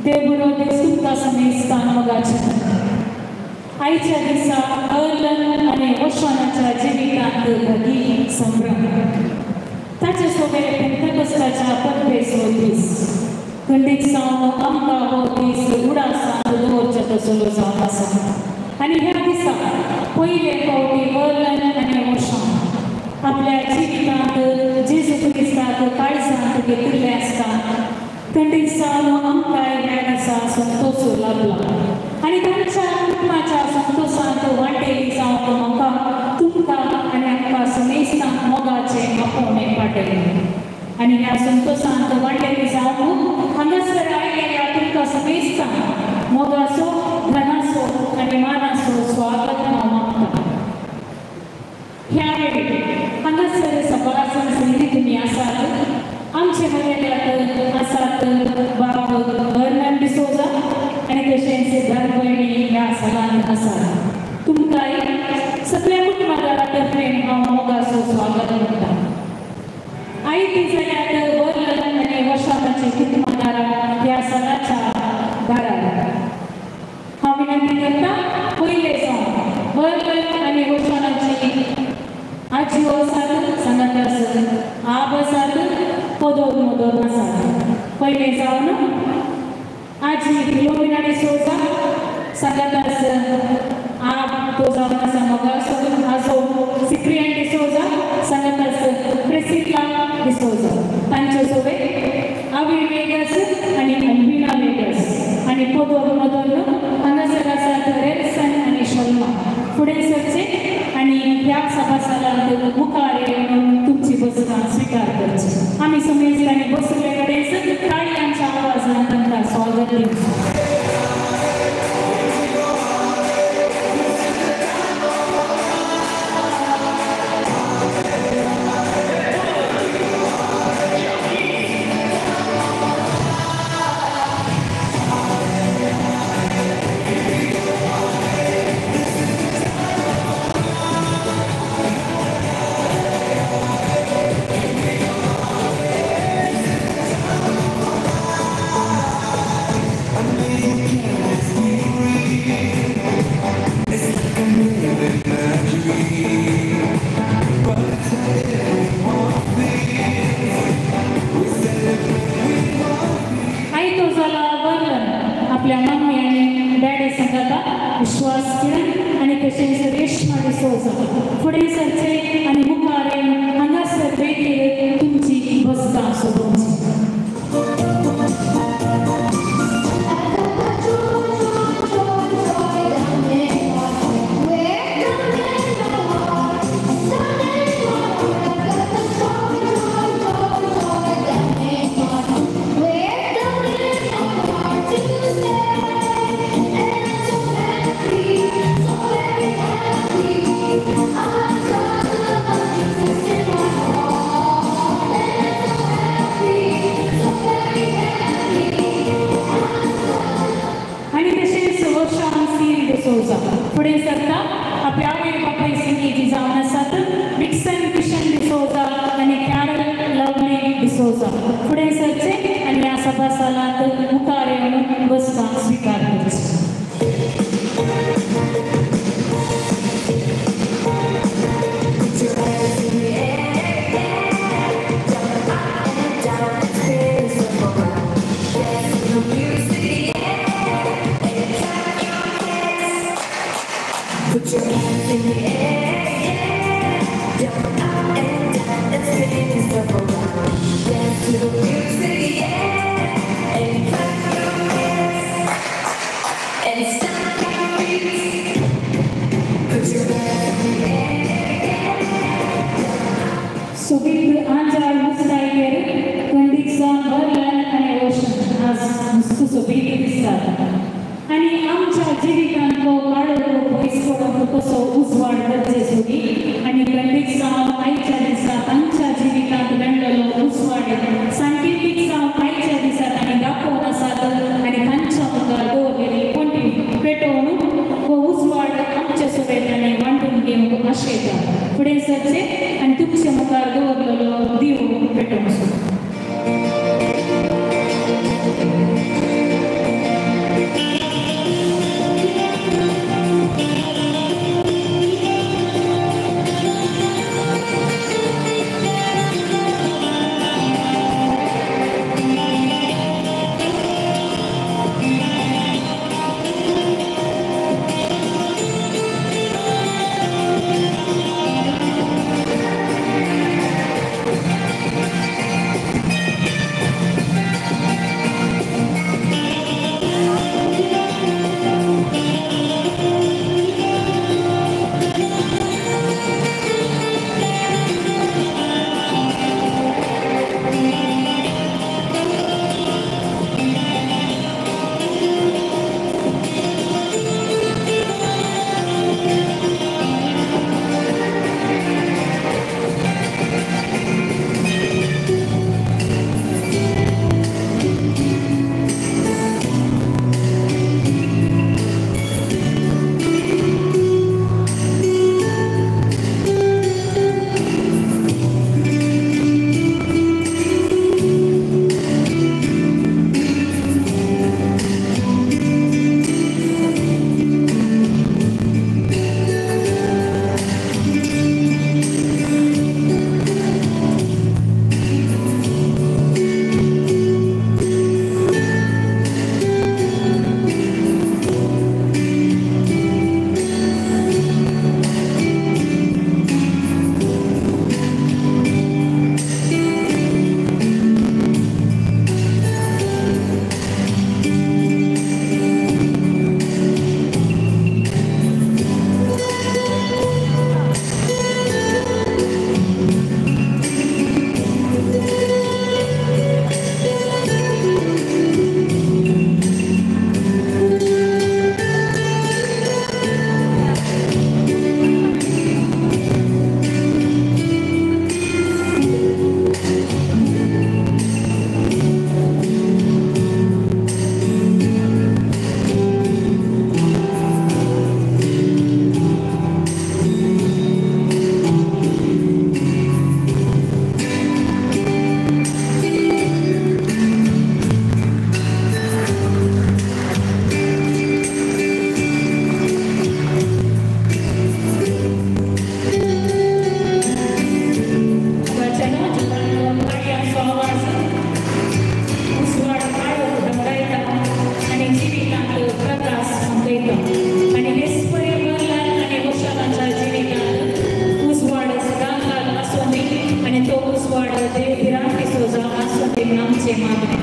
देव बरो दीस तुमकां समेस्तान मोगाचें. आयच्या दिसा अर्लन आनी वशानाच्या जिवितांत भगी संभ्रम ताचे सोबे पेंतेकोस्ताच्या परबेचो दीस खंडीत जावन आमकां हो दीस उडासांत दवरचे तसलो जावन आसा. आनी ह्या दिसा पयले फावटी वर्लन आनी वशान आपल्या जिवितांत जेजू क्रिस्ताक काळजांत घेतिल्लें आसता. खंडीत जावन आमकां ह्या दिसा संतोश लाभला आनी तांच्या कुटुंबाच्या संतोशांत वांटेली जावन म्हाका तुमकां आनी आमकां समेस्तांक मोगाचें आपोवणें पाठयलें. आनी ह्या संतोशांत वांटेली जावन हांगासर आयिल्ल्या तुमकां समेस्तांक मोगाचो, धनाचो आनी मानाचो स्वागत हांव मागता. ह्या वेळी हांगासर सभासन संदी तुमी आसात. आमचे मर्यादात आसात बाब वर्णन डिसोजा आनी तशेंच धर्मभयणी ह्या सलांत आसात. तुमकांय सगळ्या कुटुंबादारा तर्फे हांव मोगाचो स्वागत करता. आयती जाल्यार वर्णन आनी वशानाची कुटुंबादारा ह्या सणाच्या दारार हांव विनंती करता. पयले जावन वर्णन आनी वशानाची आजी आसात, सांगात आसात, आब आसात, पदोर मदोर आसात. पयले जावन आजी फिलोमिना डिसोजा, सांगात आब तो जावन आसा मोगासो आजो सिप्रियन डिसोजा, सांगात प्रेसिला डिसोजा. तांचे सोबे आवी वेगस आनी अल्विना वेगस आनी पदोर मदोर हांगासर आसात रेल्सन आनी शर्मा. फुडें सरचे आनी ह्या सभासालांत मुखार येवन तुमची बसका स्विकार करची. आमी समेजतांनी बसले कडेन ताळयांच्या आवाजान तांकां स्वागत दिवचें. आयतो जाला वर्णन आपल्या मम्मी आनी डॅडी सांगाता विश्वास किरण आनी तशेंच रेश्मा डिसोजा फुडें सरचे आनी मुखार येवन हांगासर वेगळी तुमची बसका सोदोवची. फुडें सरता आपल्या आवय बापाय संगी जावन आसात विक्सन किशन डिसोजा आनी कॅरल लवली डिसोजा. फुडें सरचे आनी ह्या सभासालांत मुखार येवन बसका स्विकार करची. Put your hands in the air, yeah. Jump up and down and spin yourself around. Dance to the music, yeah. And clap your hands and stomp your feet. Put your hands in the air, yeah. सोबीत आंजाळ मुस्तायकेर खंडीत जावन वर्णन आनी रोशन आज नुस्तं सोबीत दिसतात. आनी आमच्या जिवितांतलो काळो पयस पडोवंक कसो उजवाड गरजेचो आनी खंडीत जावन आयच्या दिसा तांच्या जिवितांत मेळ्ळेलो उजवाड सांकेतीक जावन आयच्या दिसा तांणी दाखोवन आसात आनी तांच्या मुखार दवरलेली पणटी पेटोवन हो उजवाड आमच्या सोबेत ताणें वांटून घेवंक आशयता. फुडें सरचे आनी तुमच्या मुखार दवरलेलो दिवो पेटोवचो. देव भिरांत डिसोजा आसूं तें आमचें मागणें.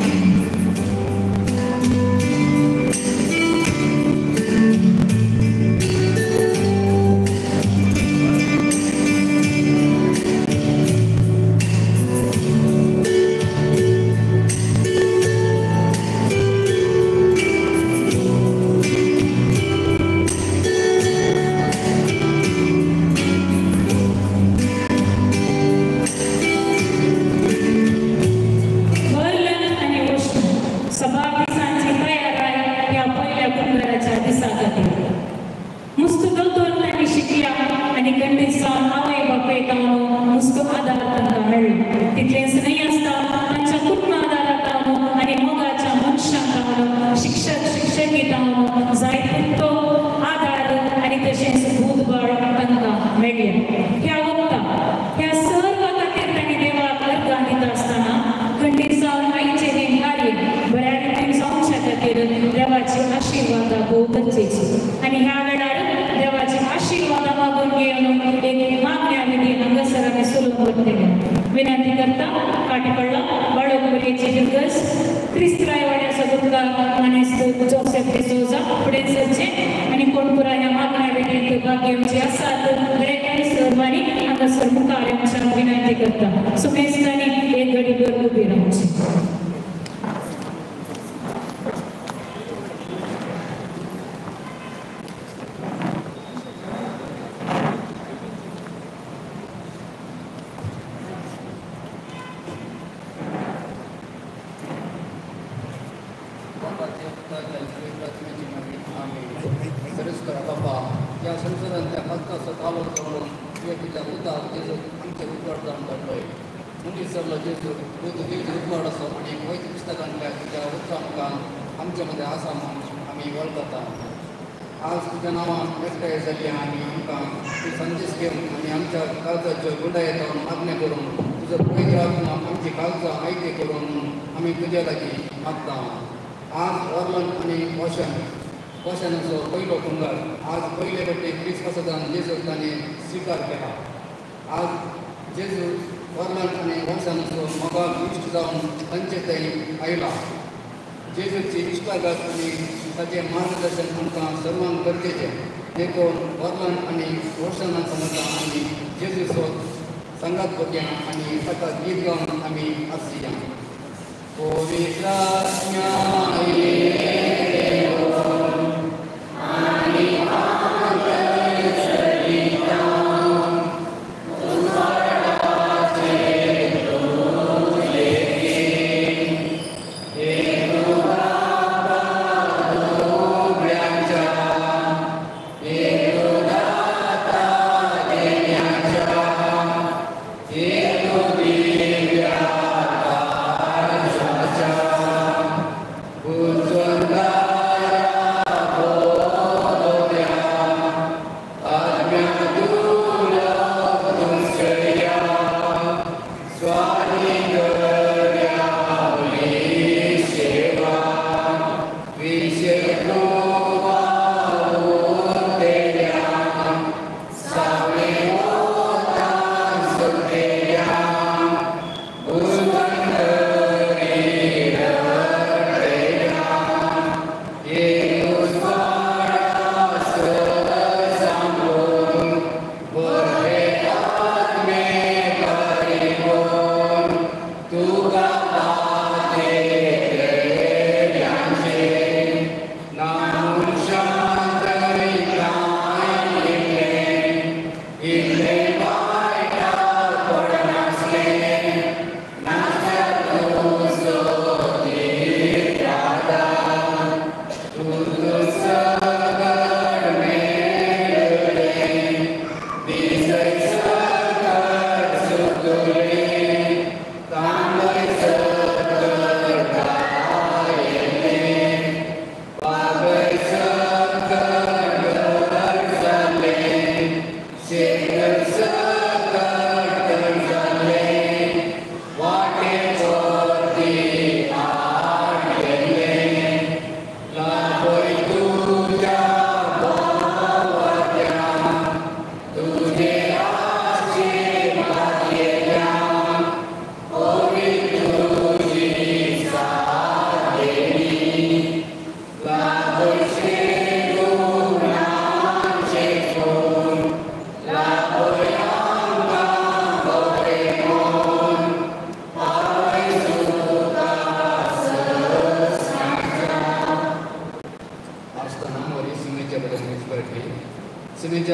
विनंती करता काटीपडला बाळोपुरीचे दिग्गज क्रिस्तरायवाड्याचो गुरुकार मानेस्त जोसेफ डिसोजा फुडें सरचे आनी कोणपुरा ह्या मागण्या वेळेंत भाग घेवचे आसात दरेकल्यान सर्वांनी हांगासर मुखार येवच्या विनंती करता. सुमेस्तांनी एक घडी भर उबी रावची. आज तुझ्या नांवान एकठांय जाली आनी आमकां तूं संदेश घेवन आनी आमच्या काळजाच्यो गुंडायेतान मागणें करून तुजो पवित्र आत्मा आमची काळजां आयती करून आमी तुज्या लागीं मागता. आज ऑर्लन आनी वॉशन वॉशनाचो पयलो कुंगार आज पयले फावटी क्रिस्मसान जेजू ताणें स्विकार केला. आज जेजू ऑर्लन आनी वॉशनाचो मोगाळ इश्ट जावन तांचे थंय आयला. जेजूची इश्टागत आनी ताचें मार्गदर्शन आमकां सर्वांक गरजेचें देखून ऑर्लन आनी वॉशना समजता आनी जेजूचो सांगात भुरग्यां आनी ताका गीत गावन आमी आसया. पवित्र आत्म्या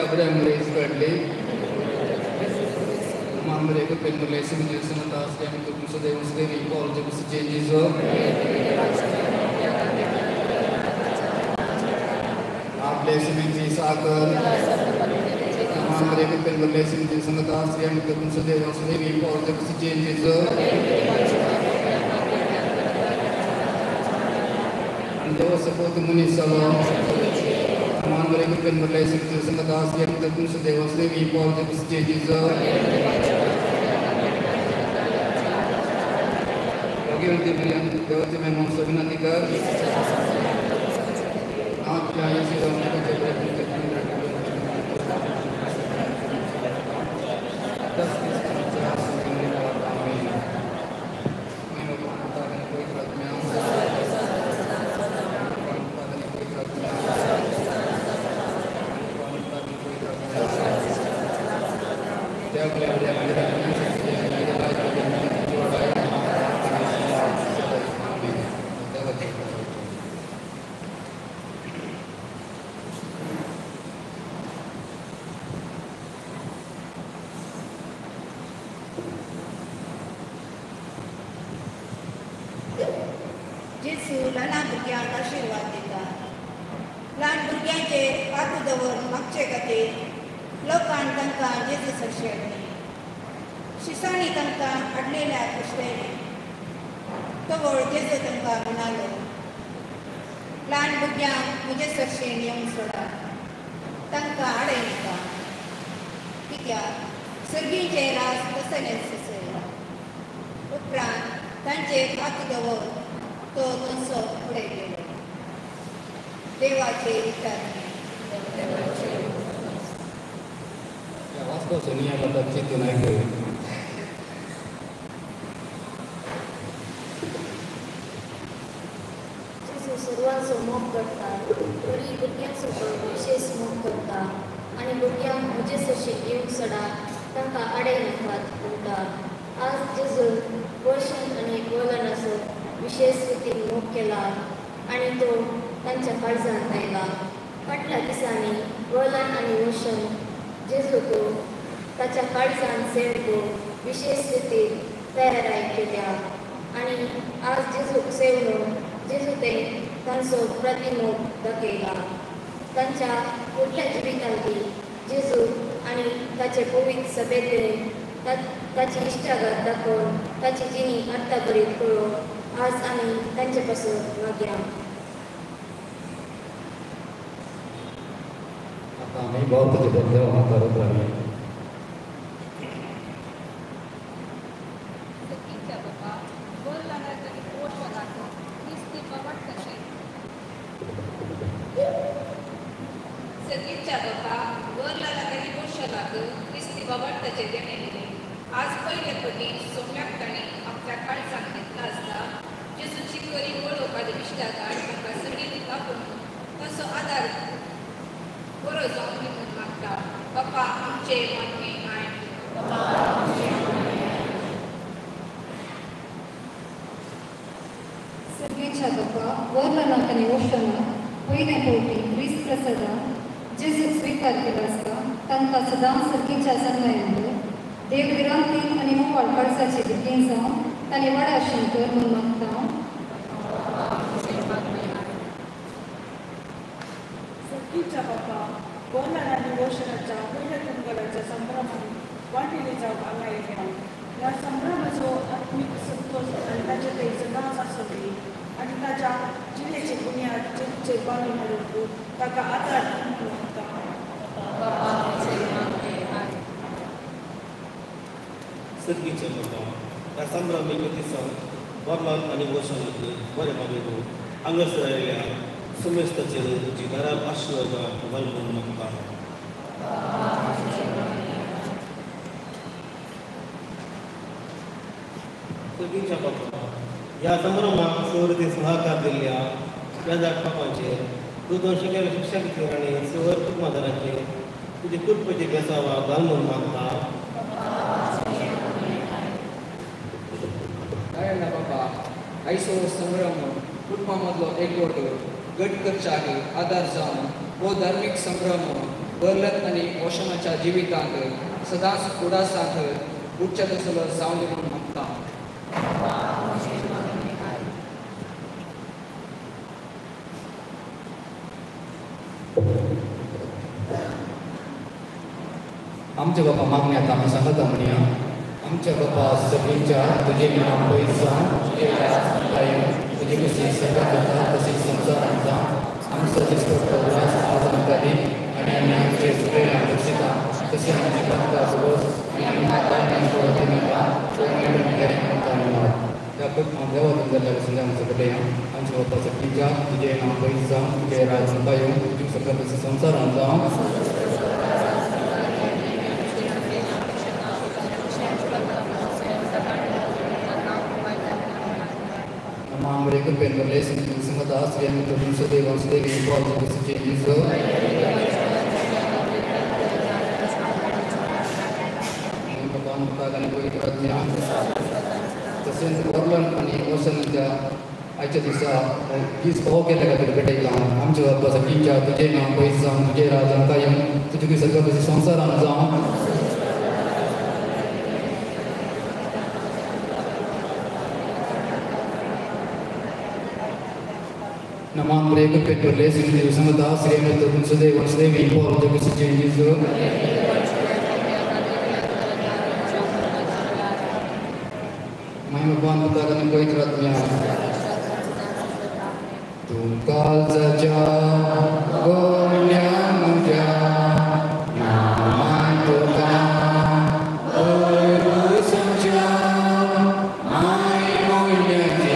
बऱ्या मुरे घडली मामरे पेन आपले साकर मामरे पेन देव मुनीस जेजू ल्हान भुरग्यांक आशिर्वाद दिता. ल्हान भुरग्यांचेर हात दवरून मागचे खातीर लोकान तांकां जेजू सरशी हाडली. शिसांनी तांकां हाडलेल्या कुशलेले तवळ जेजू तांकां म्हणालो, ल्हान भुरग्यांक म्हजे सरशेन येवन सोडा, तांकां आडय नाका, कित्याक सर्गीचें राज तसलेंच आसय. उपरांत तांचेर हात दवर तो थंयसो फुडें गेलो. देवाचे विचार. जेजू सर्वांचो मोग करता, तरी भुरग्यांचो तो विशेष मोग करता आनी भुरग्यांक म्हजे सरशी येवंक सोडा, तांकां आडय नाकात म्हणटा. आज जेजू वर्शन आनी वलनाचो विशेष रितीन मोग केला आनी तो तांच्या काळजांत आयला. फाटल्या दिसांनी वलन आनी वशन जेजूक ताच्या काळजान सेवक विशेष रितीन तयाराय केल्या आनी आज जेजूक सेवलो जेजू ते तांचो प्रतिमोग दाखयला. तांच्या फुडल्या जिवितांतली जेजू आनी ताचे पवित्र सभेंतले ताची इश्टागत दाखोवन ताची जिणी अर्थभरीत करून आज आमी तांचे पासून मागया. आतां आमी भोवताचे देवा हातार आमी सगळीच्या बाबा वरलानाक आनी पोशणाक क्रिस्ती बाबाटाचें देणें दिलें. आज पयले पटी सोम्याक तांणी आपल्या काळजाक घेतला आसता. जेजूची खरी वळख आनी इश्टागार तांकां सगळीं दाखोवन ताचो आदार बरो जावन दी म्हूण मागता. बापा आमचें मागणें आयक. सगळीच्या बाबा वरलानाक आनी ओशनाक पयले फावटी क्रिस्त प्रसादान जेजूक स्विकार केलो आसता तांकां सदांच सर्गीच्या संगायन देव विरांतीन आनी मोवाळ काळजाचे भुरगीं जावन तांणी व्हडा कर म्हूण मागता. सर्गीच्या बापा वरलान आनी ओशनाच्या पयल्या तुमगलाच्या संभ्रमान वांटेली जावंक हांगा येयल्या. ह्या संभ्रमाचो आत्मीक संतोश आनी ताचे थंय सदांच आसतली आनी ताच्या जिणेची बुन्याद जेजूचेर बांदून हाडूंक ताका आदार दी म्हूण मागता. सर्गीच्या बाबा ह्या संभ्रमीक दिसान वरलान आनी वशनाक बरें मागीर हांगासर आयिल्ल्या सुमेस्ताचेर तुजी घराक आशिर्वाद घाल म्हूण मागता. सर्गीच्या बाबा ह्या संभ्रमाक सवरती सहकार दिल्ल्या ह्या बापांचेर तूं शिकयल्या शिक्षकाचेर आनी सवर कुटुंबादाराचेर तुजी कृपेचे बेसावा घाल म्हूण मागता. नारायण बाबा आयचो संभ्रम कुटुंबा मदलो एकवट घट करच्याक आदार जावन हो धार्मीक संभ्रम वर्लन आनी ओशनाच्या जिवितांत सदांच उडासांत उच्च तसलो जावन म्हूण मागता. आमच्या बापा मागणी आता आमी सांगता म्हणया. आमच्या बापा सगळींच्या तुजे नांव पयस जावं, तुजें राज येवं, तुजी कशी सगळ्यात जाता तशी संवसारांत जावं. आमचो दिसपट्टो ग्रास आज आमकां दी आनी आमी आमचे चुकयल्या बक्षिता तशी आमची पात्रां बस आनी आमी त्या देवा जाल्ल्या वसुंद्या आमचो कडेन आमच्या बापा सगळींच्या तुजें नांव पयस जावं, तुजें राज आमकां येवं, तुजी सगळ्यात तशी संवसारांत जावं. तशेंच वर्लन आनी ओशनाच्या आयच्या दिसा दीस हो केल्ल्या खातीर भेटयला. आमच्या बापा सगळींच्या तुजें नांव पयस जावं, तुजें राज आमकां येवं, तुजी सगळ्या तशी संवसारांत जावं. नमान ब्रेक पेट्रोल संगता श्रीमत वसुदेव चेंजीस महिमा पवित्र आत्म्या तूं काळजाच्या गोण्या म्हज्या नामान तुका पयरुसाच्या माय मोयण्याचे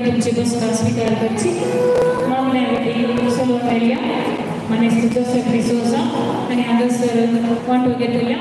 तुमची बसका स्वीकार करची मागण्या सोलोवन मेळ्ळ्या मानेस्त जोसेफ डिसोजा आनी हांगासर वांटो घेतल्या.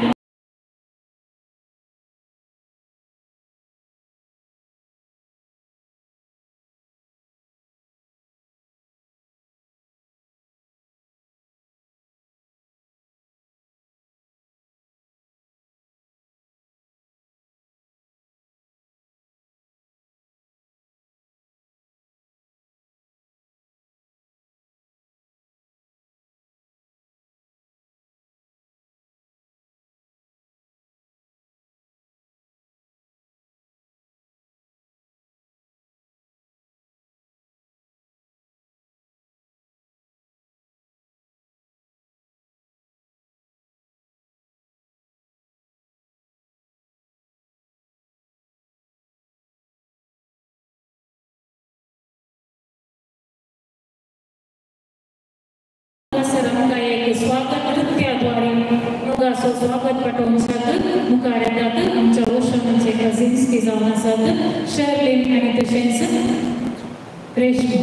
आमकां एक स्वागत नृत्याद्वारे मुगाचो स्वागत पाठोवंक मुखार येतात आमच्या ओशनाचे कझिन्स ती जावन आसात शर्लिन आनी तशेंच रेश्मी.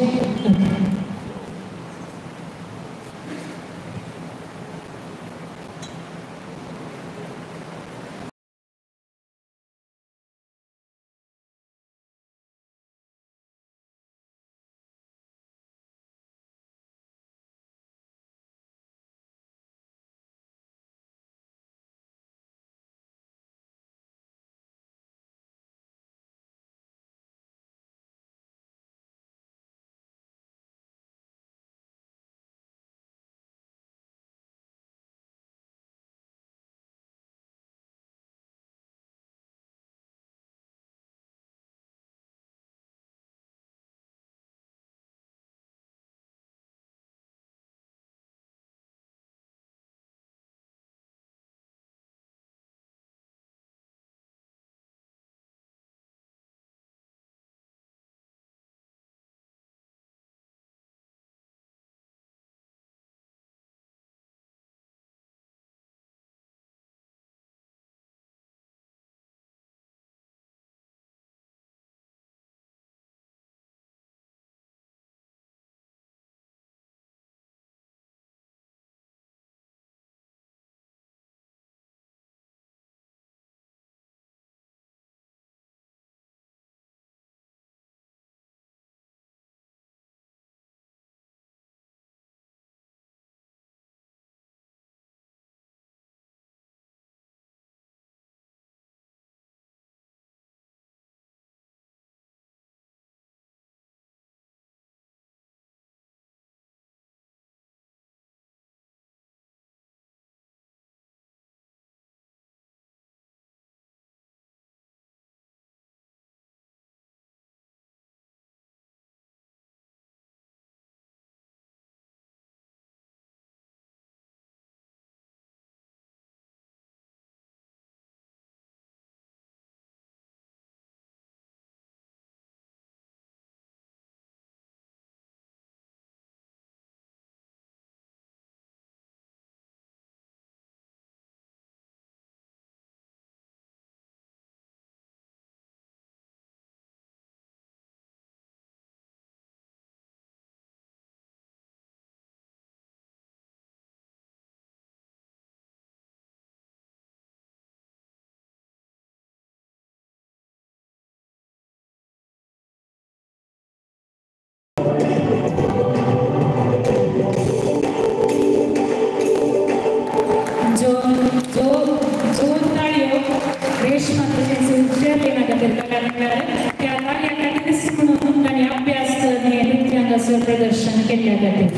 प्रदर्शन केल्ल्या खातीर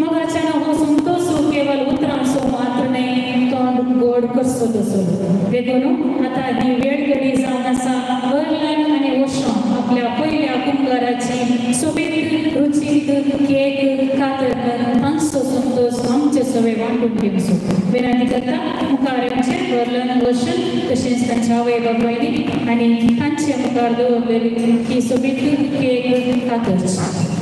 मोगाच्यान हो संतोष केवल उतरांचो मात्र न्हय तोंड गोड करचो तसो. देखून आतां ही वेळ घडी जावन आसा अर्लन आनी ओशो आपल्या पयल्या कुमगाराची सोबीत रुचीक केक कातर तांचो संतोष आमचे सवे वांटून घेवचो. विनंती करता मुखार येवचे अर्लन ओशन तशेंच तांच्या आवय बापायनी आनी तांचे मुखार दवरलेली ही सोबीत केक कातरची.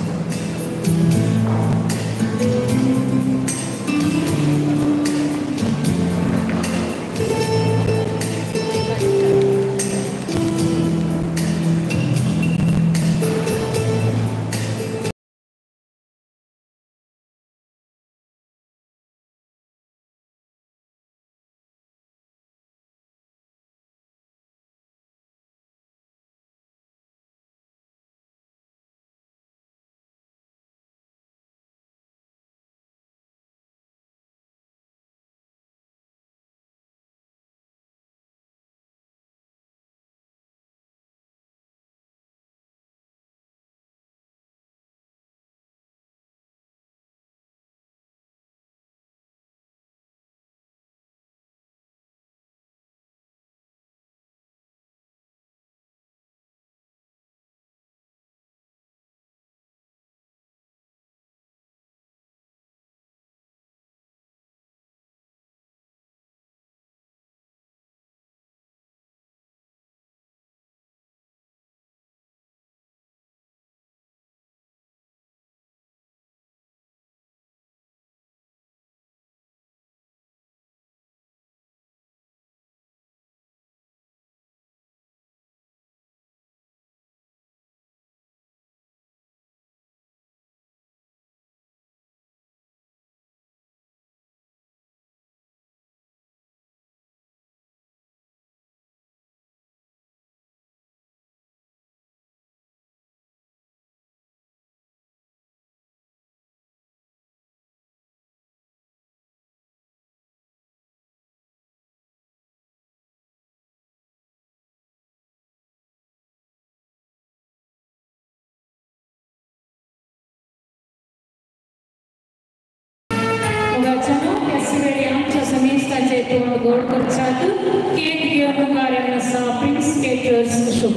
तोंड गोड करचात केक घेवन मुखार येवन आसा प्रिन्स केटर्स अशोक.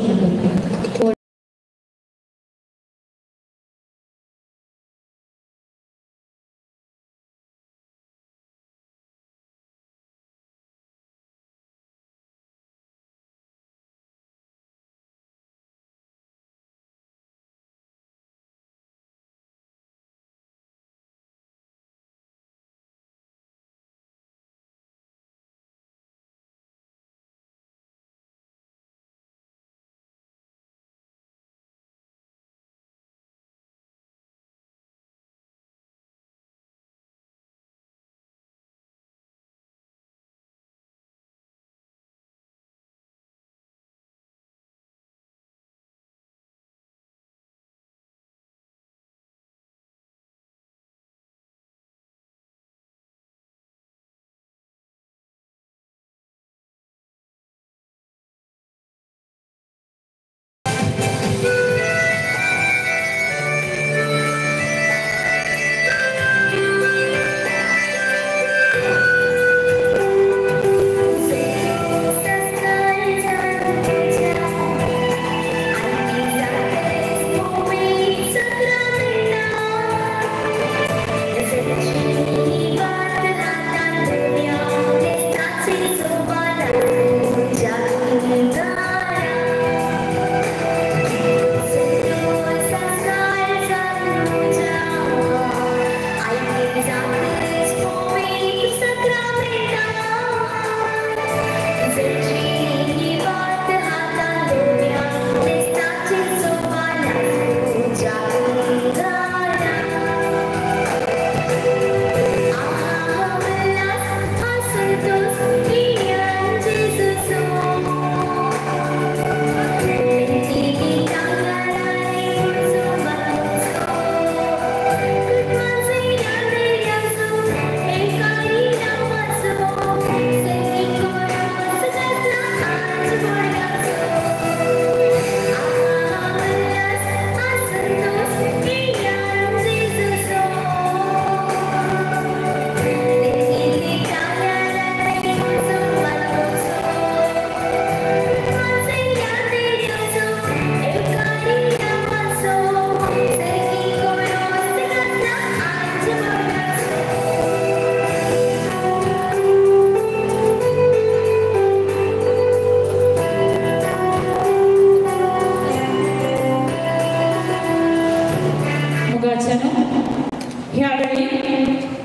भावाच्यानो ह्या वेळी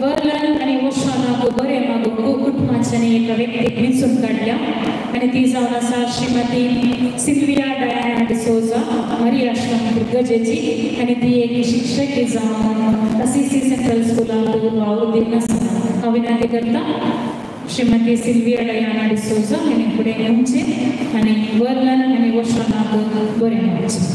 वर्लन आनी ओशानाक बरें मागूंक कुटुंबाच्यानी एका व्यक्तीक विंचून काडल्या आनी ती जावन आसा श्रीमती सिल्विया डयाना डिसोजा मरी आश्रम फिर्गजेची आनी ती एक शिक्षकी जावन असिसी सेंट्रल स्कुलांत वावर दिवन आसा. हांव विनंती करता श्रीमती सिल्विया डयाना डिसोजा हांणी फुडें येवचें आनी वर्लन आनी ओशानाक बरें मागचें.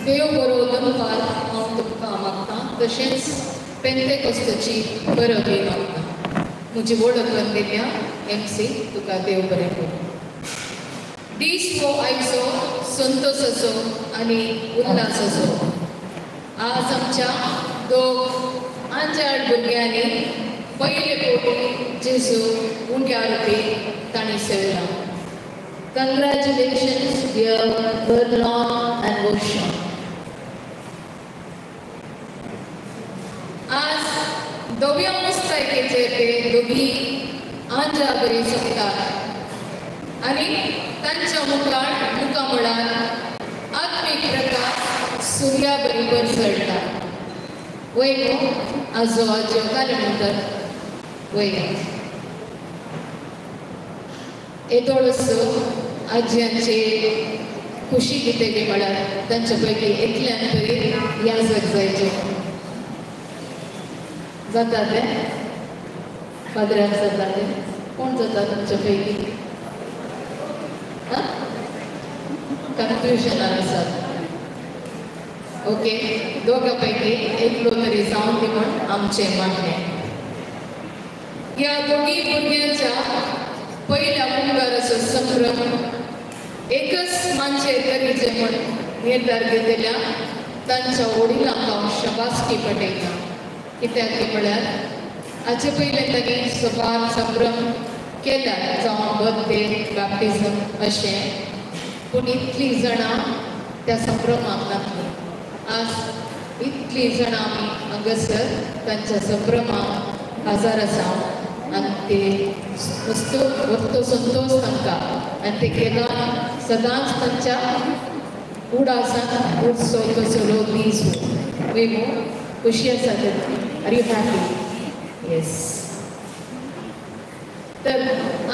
देव बरो दनपार हांव तुमकां मागता तशेंच पेंतेकोस्ताची बरबी मागता. म्हजी वळख करून दिल्या एम सी तुका देव बरें करूं. दीस हो आयचो संतोसाचो आनी उल्हासाचो. आज आमच्या दोग आंजाड भुरग्यांनी पयले फावटी जेजू उंड्या रुपी तांणी सेवला. Congratulations, dear Verlon and Oshan. आज दोव्या मुस्तायकेचे ते दोगी आंजा बरी सोंपतात आनी तांच्या मुखार मुखामळार आत्मीक प्रकाश सुर्या बरोबर चडटा. वय गो आजो आजयो काले म्हणटात वय येदोळसो आजयांचे खुशी कितें म्हळ्यार तांच्या पैकी एकल्यान तरी याजक जायचें जाता तें पाद्र्याक जाता तें कोण जाता तुमच्या पैकी कन्फ्युजनार आसात. ओके दोगां पैकी एकलो तरी जावन दी म्हण आमचें मागणें. ह्या दोगी भुरग्यांच्या पयल्या मुंगाराचो संभ्रम एकच मानचेर करीचे म्हण निर्धार घेतल्या तांच्या वडिलांक हांव शबासकी पटयता. कित्याक म्हळ्यार हाचे पयलें तांणी सबार संभ्रम केल्यात जावं बर्थडे बॅप्टिझम अशें पूण इतलीं जाणां त्या संभ्रमाक नासलीं. आज इतलीं जाणां आमी हांगासर तांच्या संभ्रमाक हजर आसा आनी ते वस्तू वस्तो संतोश तांकां आनी ते केला सदांच तांच्या उडासान उरचो तसलो दीस वय गो खुशी आसा तर. Are you happy? Yes. तर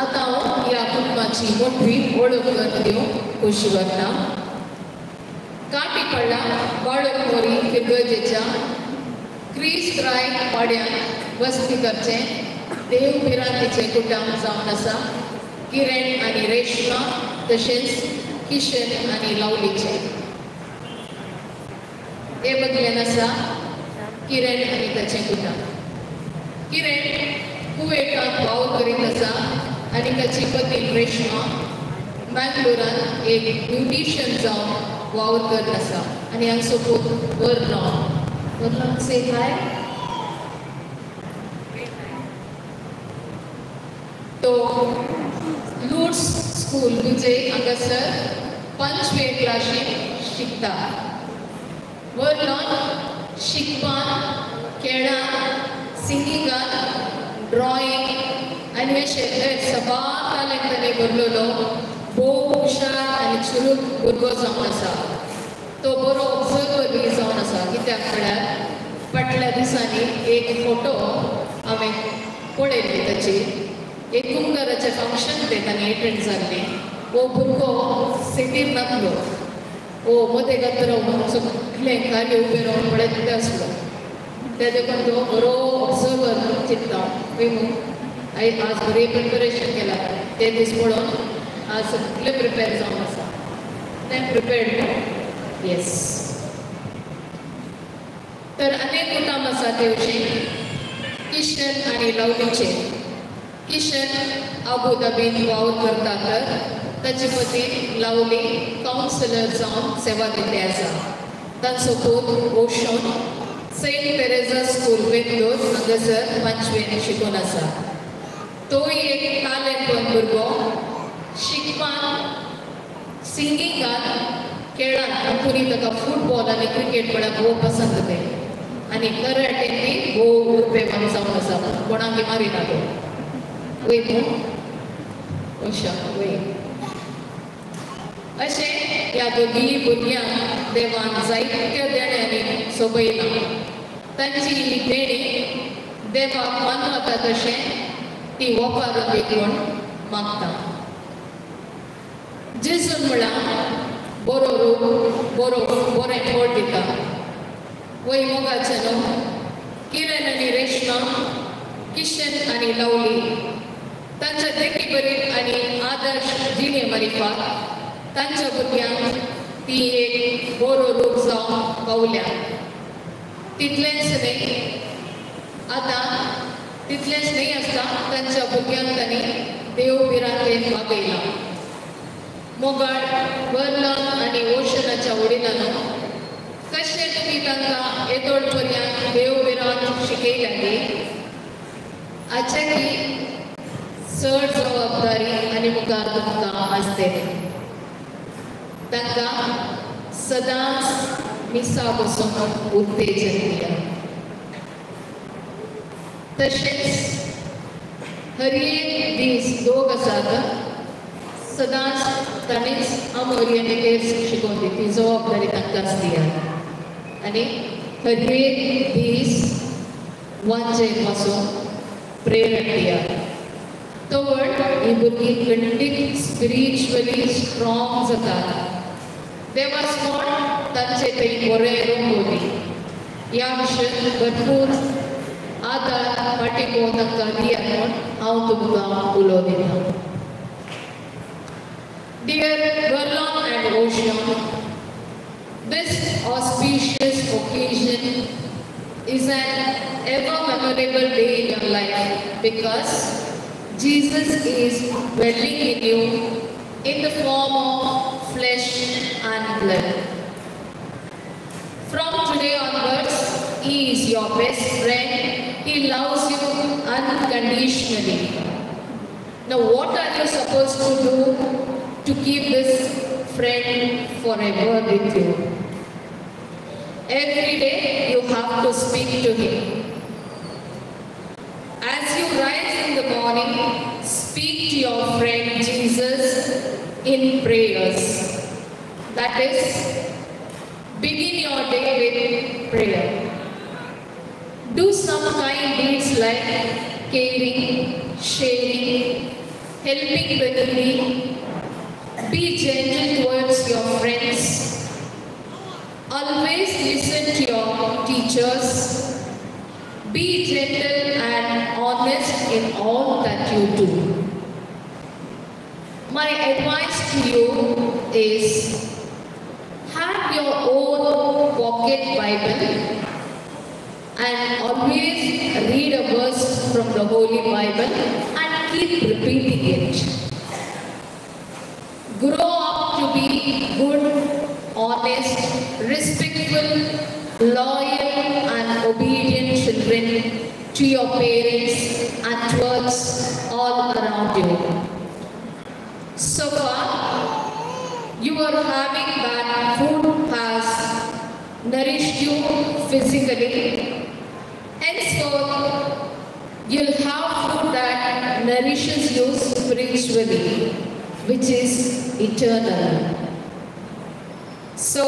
आतां हांव ह्या कुटुंबाची मोठी वळख करून दिवंक खोशी वता. काटी पडला बाळक मोरी फिर्गजेच्या क्रिस्त राय पाड्यान वस्ती करचें देव भिरांतीचें कुटुंब जावन आसा. किरण आनी रेश्मा तशेंच किशन आनी लावलीचें हे बगलेन आसा किरण आनी ताचें कुटुंब. किरण कुवेटांत वावर करीत आसा आनी ताची पत्नी रेश्मा मँगलोरांत एक ब्युटिशियन जावन वावर करत आसा आनी हांचो पूत वर्नॉन. वर्नॉन से हाय. तो लूड्स स्कूल विजय हांगासर 5वे क्लासींत शिकता. वर्नॉन शिकपान खेळान सिंगिंगान ड्रॉइंग आनी अशें सबार तालेंतांनी भरलेलो भोव हुशार आनी चुरूक भुरगो जावन आसा. तो बरो ऑब्जर्वर बी जावन आसा. कित्याक म्हळ्यार फाटल्या दिसांनी एक फोटो हांवें पळयल्ली ताची एक कुमगाराचें फंक्शन तें तांणी एटेंड जाल्लें. हो भुरगो सिटीर नासलो, हो मदें गात रावन सगळें कार्य उबें रावन पळयत आसलो. ते देखून तो बरो ऑब्जर्वर चिंतता हांव. आज बरें प्रिपेरेशन केलां ते दीस पळोवन आज सगळें प्रिपेर जावन आसा. तें प्रिपेर्ड न्हू? येस. तर अनेक कुटुंब आसा ते वशीन किशन आनी लवलीचें. किशन आबू धाबीन वावर करता तर ताची पती लवली कावन्सिलर जावन सेवा दिल्ली आसा. तांचो पूत Ocean Saint Teresa school Bengaluru हांगासर 5वेन शिकून आसा. तोय एक तालेंतवन भुरगो शिकपान सिंगिंगान खेळान पुरी ताका फुटबॉल आनी क्रिकेट म्हळ्यार भोव पसंत तें आनी कराटेन ती भोव उपेगान जावन आसा. कोणाक मारिना तो. वय न्हू ओशा वय. अशें ह्या दोगी भुरग्यांक देवान जायत्या देण्यांनी सोबयलां. तांची ही देणी देवाक मानवता तशें ती वपारून देखून मागता. जेजून म्हळां बरो रूख बरो बरें फळ दिता. वय मोगाचें न्हू किरण आनी रेश्मा, किशन आनी लवली तांच्या देखी बरी आनी आदर्श जिणे मारिफात तांच्या भुरग्यांक ती एक बरो रूख जावन पावल्या. तितलेंच न्हय आतां तितलेंच न्हय आसता तांच्या भुरग्यांक तांणी देव भिरांतेन वागयलां. मोगाळ वर्लन आनी ओशनाच्या वडिलांनो, कशें तुमी तांकां येदोळ पर्यंत देव भिरांत शिकयल्या हाचे की चड जबाबदारी आनी मुखार तुमकां आसतली. तांकां सदांच मिसा बसून उत्तेजन दिया. तशेंच हर एक दीस दोग आसात सदांच ताणेंच आमोरी आनी तेच शिकोवन दी, ती जबाबदारी तांकांच दिया. आनी हर एक दीस वांचे पासून प्रेरण दिया. तवळ ही भुरगीं खंडीत स्पिरिच्युअली स्ट्रॉंग जातात. देवास्पण तांचे थंय बरें रंगोवपी ह्या विशयान भरपूर आदार फाटिको तांकां दियात म्हूण हांव तुमकां उलो दितां. Dear Verlon and Ocean, this auspicious occasion is an ever memorable day in your life because Jesus is dwelling in you in the form of flesh and blood. From today onwards, He is your best friend. He loves you unconditionally. Now, what are you supposed to do to keep this friend forever with you? Every day you have to speak to him. As you rise in the morning, speak to your friend Jesus in prayers. That is, begin your day with prayer. Do some kind deeds like caring, sharing, helping the needy. Be gentle towards your friends. Always listen to your teachers. Be gentle and honest in all that you do. My advice to you is have your own pocket Bible and always read a verse from the Holy Bible and keep repeating it. Grow up to be good, honest, respectful, loyal and obedient children to your parents and towards all around you. So far, you are having that food has nourished you physically. Henceforth, you'll have food that nourishes you spiritually, which is eternal. So,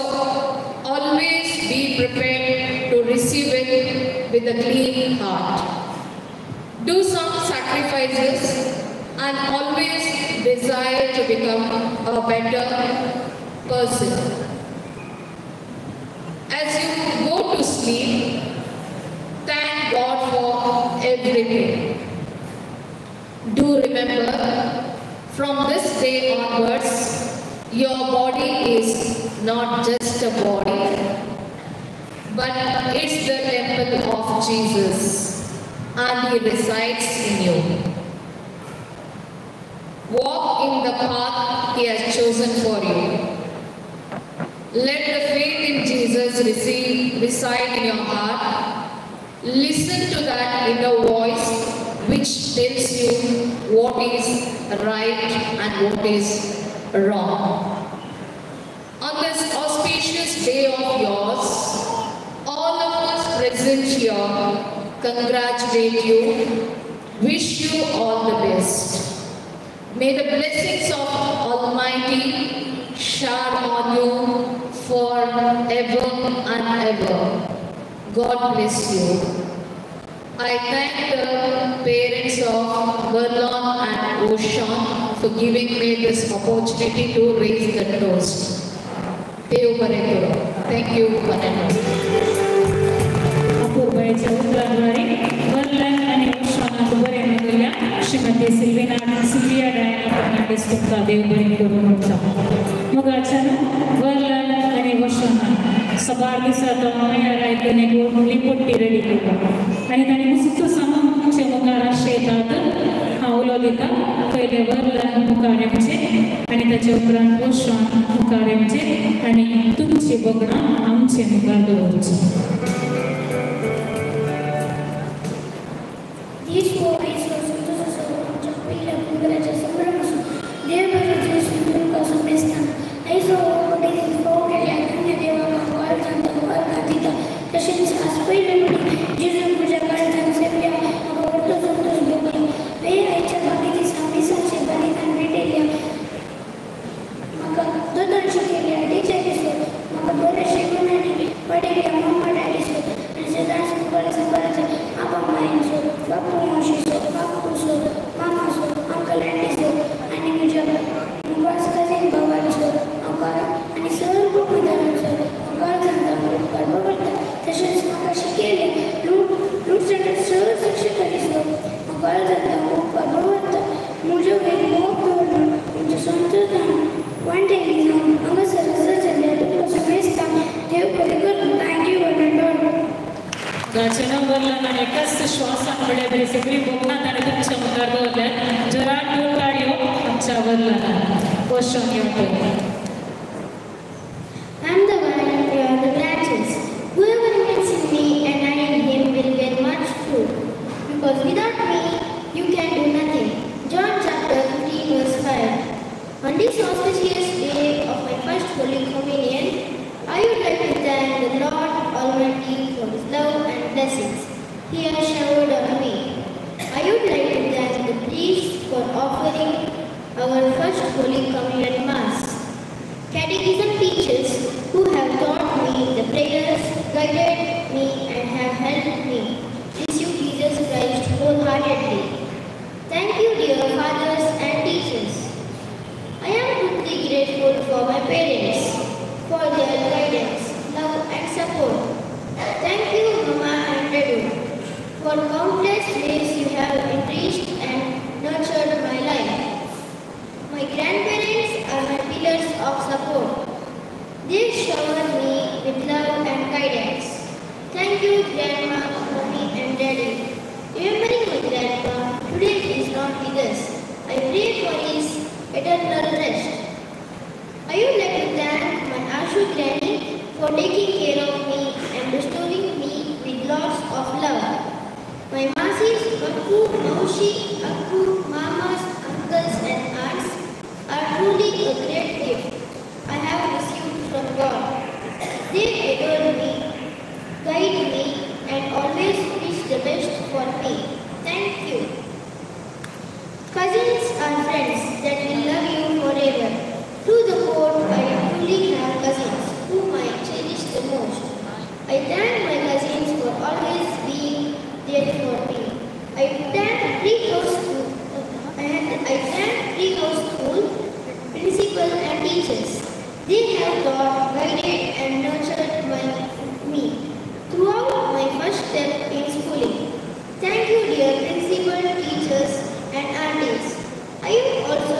always be prepared to receive it with a clean heart. Do some sacrifices and always desire to become a better person. As you go to sleep, thank God for everything. Do remember, from this day onwards, your body is not just a body, but it's the temple of Jesus, and He resides in you. Walk in the path He has chosen for you. Let the faith in Jesus reside in your heart. Listen to that inner voice which tells you what is right and what is wrong. On this auspicious day of yours, all of us present here congratulate you, Wish you all the best. May the blessings of Almighty shower on you forever and ever. God bless you. I thank the parents of Verlon and Oshan for giving me this opportunity to raise the toast. Thank you, one and all. अपुरबायेच्या उतरांद्वारे वर्लन आनी ओशॉनाक बरें मागल्या श्रीमती Sylvia Diana Fernandes तुमकां देव बरें करूं म्हणटा. मोगाच्यान वर्लन आनी ओशॉना सबार दिसा तो मेळ्यार आयकून एक व्हडली पट्टी रेडी करता आनी तांणी मुसुत्तो सांगून तुमचे मुखार आशयतात. हांव उलो दिता पयलें वर्लन मुखार येवचें आनी ताचे उपरांत ओशॉन मुखार येवचें आनी तुमची बगडां आमचे मुखार दवरची. I'm the vine, you are the branches. Whoever remains in me and I in him will bear much fruit, because without me you can do nothing. John chapter 15 verse 5. On this auspicious day of my first Holy Communion, I would like to thank the Lord Almighty for His love and blessings He has showered on me. I would like to thank the priests for offering our first Holy Communion Mass. Catechism teachers who have taught me the prayers, guided me and have helped me receive Jesus Christ wholeheartedly. Thank you, dear fathers and teachers. I am deeply grateful for my parents, for their guidance, love and support. Thank you, Mama and Dadu, for countless ways you have enriched and nurtured my life. My grandparents are my pillars of support. They shower me with love and guidance. Thank you, Grandma, Mommy and Daddy. Remembering my grandpa, today is not with us. I pray for his eternal rest. I would like to thank my Ashu Granny for taking care of me and bestowing me with lots of love. My masis, Bakku, Maushi, Akku, Mamas, uncles and aunts are truly a great gift I have received from God. They adore me, guide me, and always wish the best for me. Thank you. Cousins are friends that will love you forever. To the core, I truly have cousins whom I cherish the most. I thank my cousins for always being there for me. I thank Treehouse School, principal and teachers. They have taught, guided and nurtured me throughout my first step in schooling. Thank you, dear principal, teachers and aunties. I would also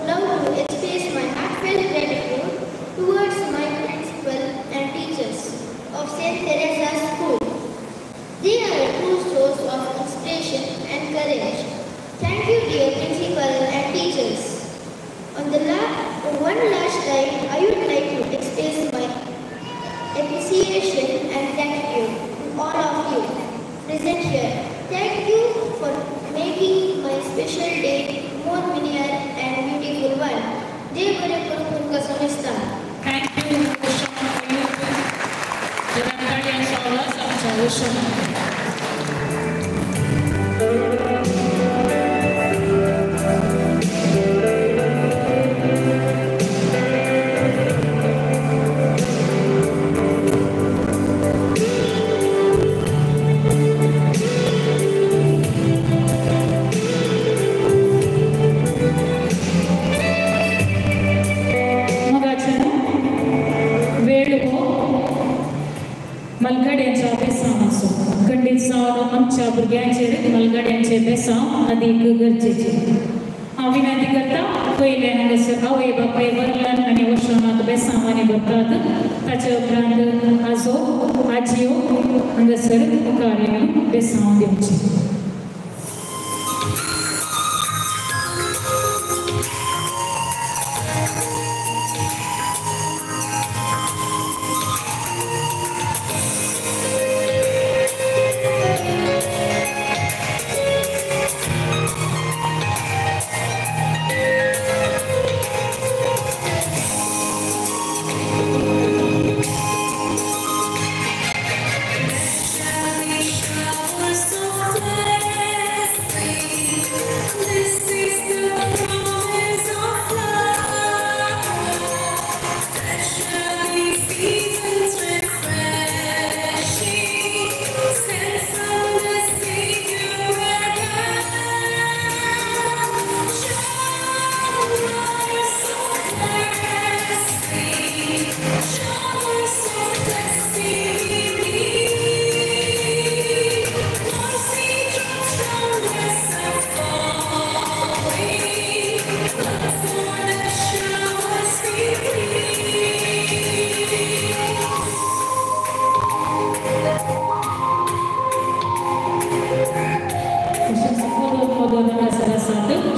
love to express my heartfelt gratitude towards my principal and teachers of St. Teresa's School. They are a true source of inspiration and courage. Thank you, dear principal and teachers. On the one last time, I would like to express my appreciation and gratitude to all of you present here. Thank you for making my special day more meaningful and beautiful one. Thank you, Oshan, for you. मलगाड्यांच्या बेसांव आसो. खंडीत जावन आमच्या भुरग्यांचेर मलगाड्यांचे बेसांव अदीक गरजेचे. हांव विनंती करता पयलें हांगासर आवय बापाय वर्लन आनी वशनाक बेसांवांनी भरतात, ताचे उपरांत आजो आजयो हांगासर मुखार येवन बेसांव दिवचें.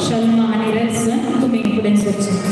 शल्मा आनी रेल्सन तुमी फुडें सरचें.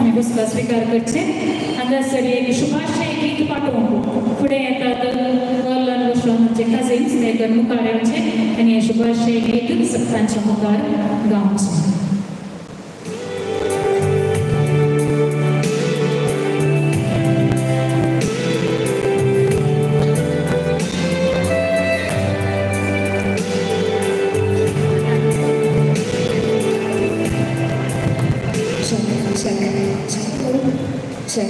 आमी स्वीकार करचे. हांगासर एक शुभाशय गीत पाठोवंक फुडें येतात वर्लन वशोनाचे कझिन्स ते मुखार येवचे आनी हें शुभाशय गीत सगळ्यांच्या मुखार गावचें. Check.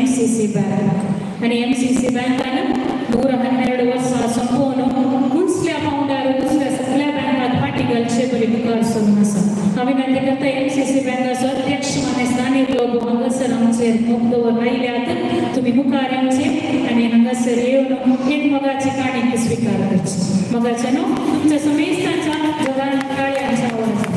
MCC bank. आनी MCC बँकान 112 वर्सां सोंपोवन उंचल्या पावंड्यार दुसऱ्या सगळ्या बँकात फाटी घालचे बरी मुखार सरून आसा. हांव विनंती करता MCC बँकाचो अध्यक्ष मानेस्त दानील लोबो हांगासर आमचेर मोग दवरून आयल्यात, तुमी मुखार येवचे आनी हांगासर येवन एक मोगाची काणी स्विकार करची. मोगाचे न्हू तुमच्या समेस्तांच्या जगान काळयांच्या आवाज.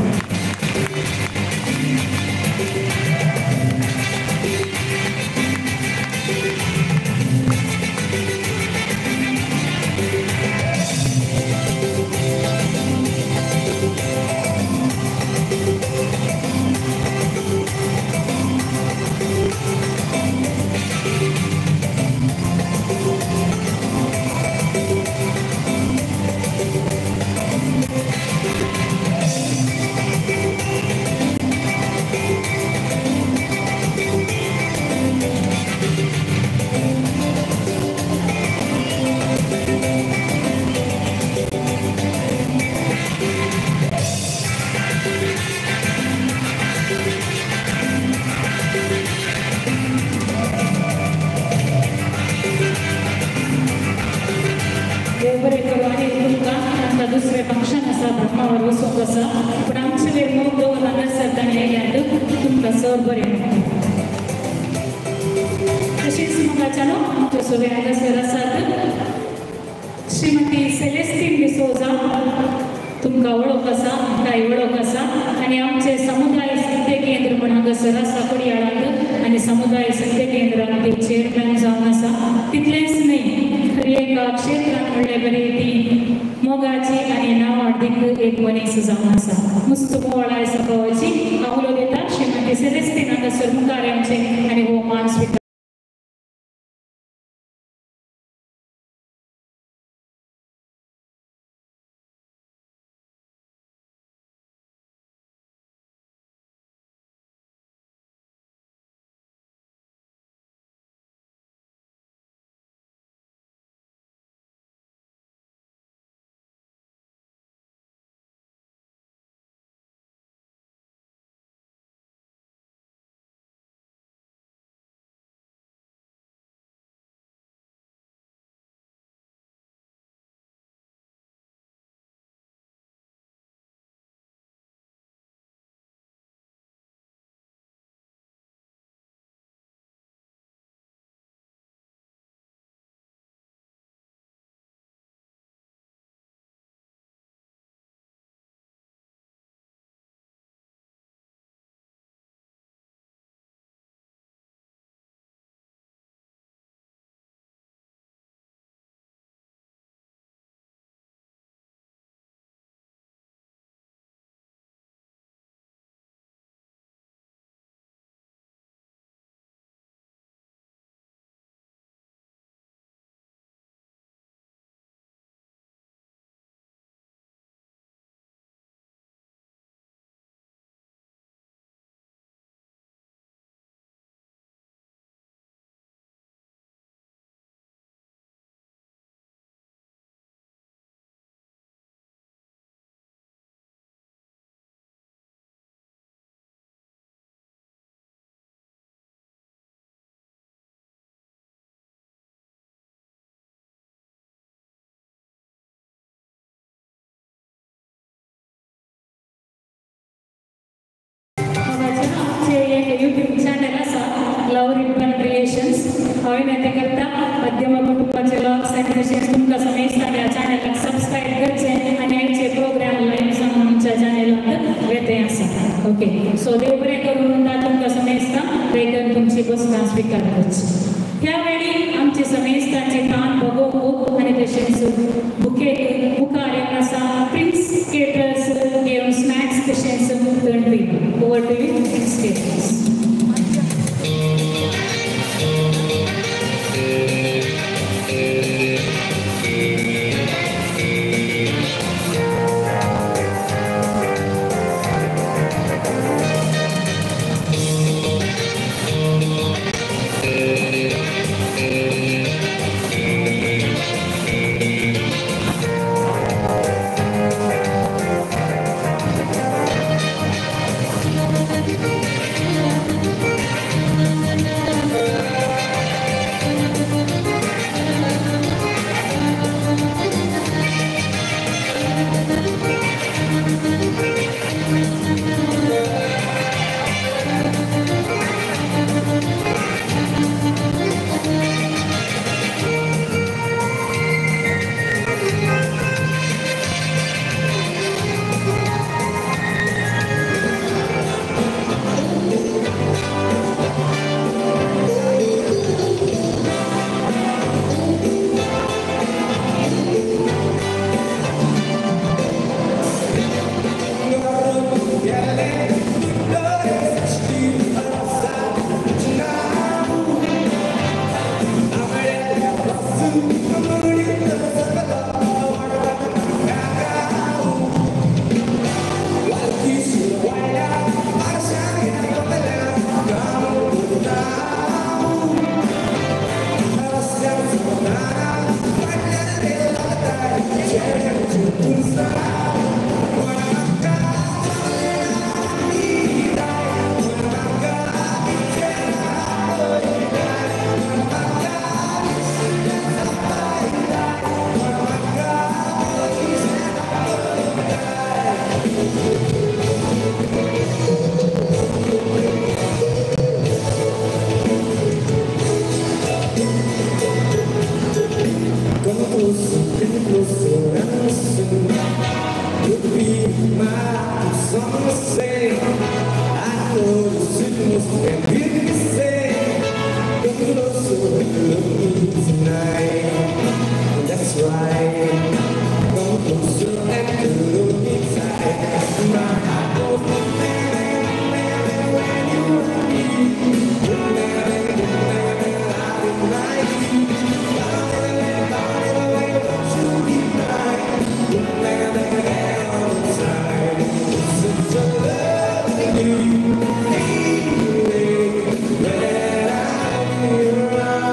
दुसरें फंक्शन आसा ब्रह्मावर वचूंक आसा, पूण आमचे वेळ मोग दवरून हांगासर ताणें येयल्यात, तुमकां सर बरें म्हणटा. तशेंच मोगाच्या न्हू आमचे सगळे हांगासर आसात श्रीमती सेलेस्टीन डिसोजा, तुमकां वळख आसा, आमकांय वळख आसा. आनी आमचे समुदाय सत्य केंद्र म्हण हांगासर आसा कोडियाळांत, आनी समुदाय सत्य केंद्रान ते चेअरमॅन जावन आसा. तितलेंच न्हय तर एका क्षेत्रांत म्हणल्यार बरी ती मोगाची आनी नांव एक मनीस जावन आसा. मुस्त मोवाळाय सभावाची हांव उलो दिता श्रीमती सेलेस्टीन हांगासर मुखार येवचे आनी हो मान स्विकार. यूट्यूब चॅनल आसा लव रिपन क्रिएशन्स, हांव विनंती करता मध्यम कुटुंबाचे लॉग्स आनी तशेंच तुमकां समेस्तांक ह्या चॅनलाक सबस्क्रायब करचें आनी आयचे प्रोग्राम लायव्ह जावन आमच्या चॅनलांत वेते आसा. ओके, सो देव बरें करून तुमकां समेस्तांक बेगीन तुमची बसका स्विकार करची. ह्या वेळी आमचे समेस्तांचे तान भोगोवंक आनी तशेंच बुके मुखार येवन आसा प्रिन्स केटर्स घेवन स्नॅक्स तशेंच थंड. Over to you, Prince Caterers. Thank you. Such a lovely feeling that I'm here.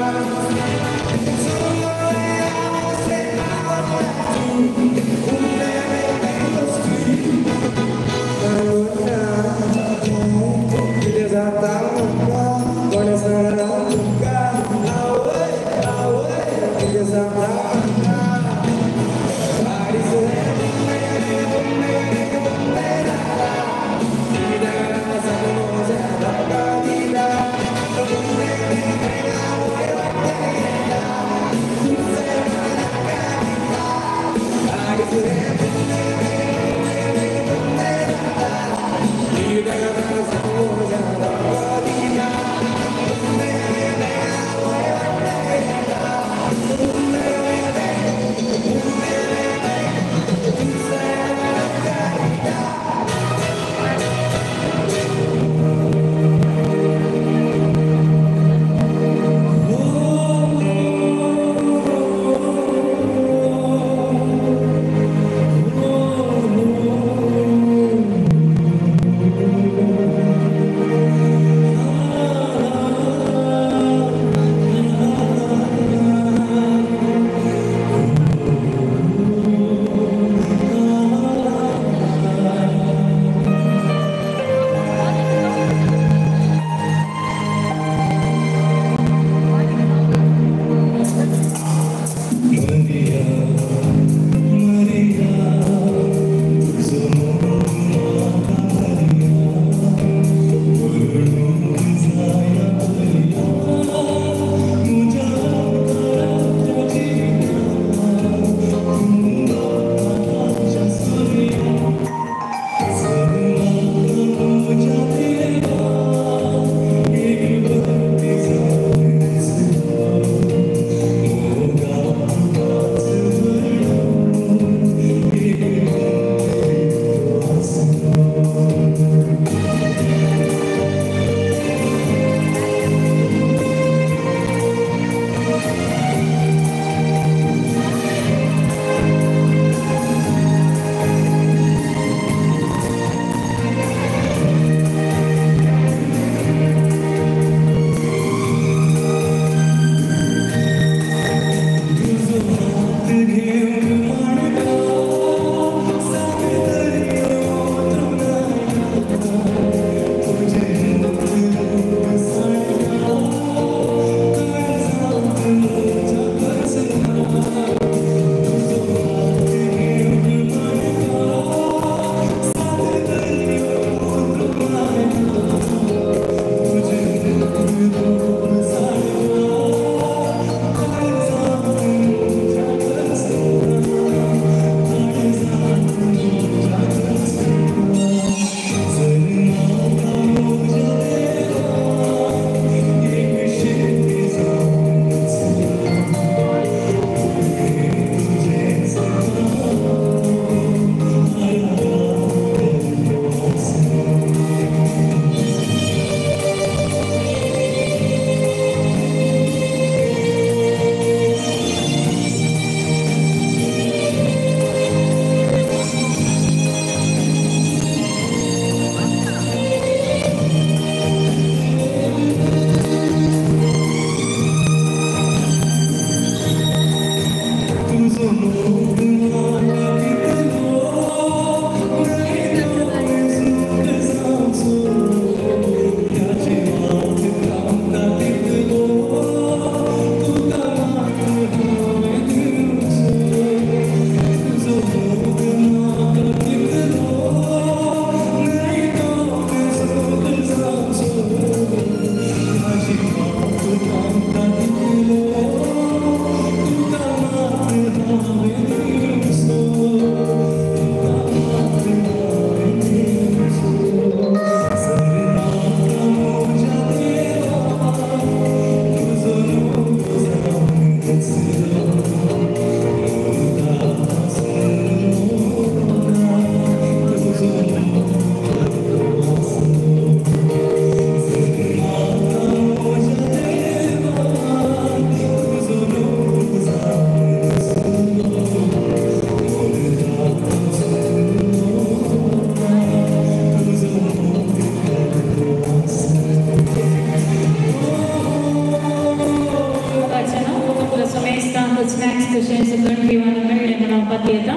Questions गणपिवान मेळ्ळे म्हणून हांव पातयेता.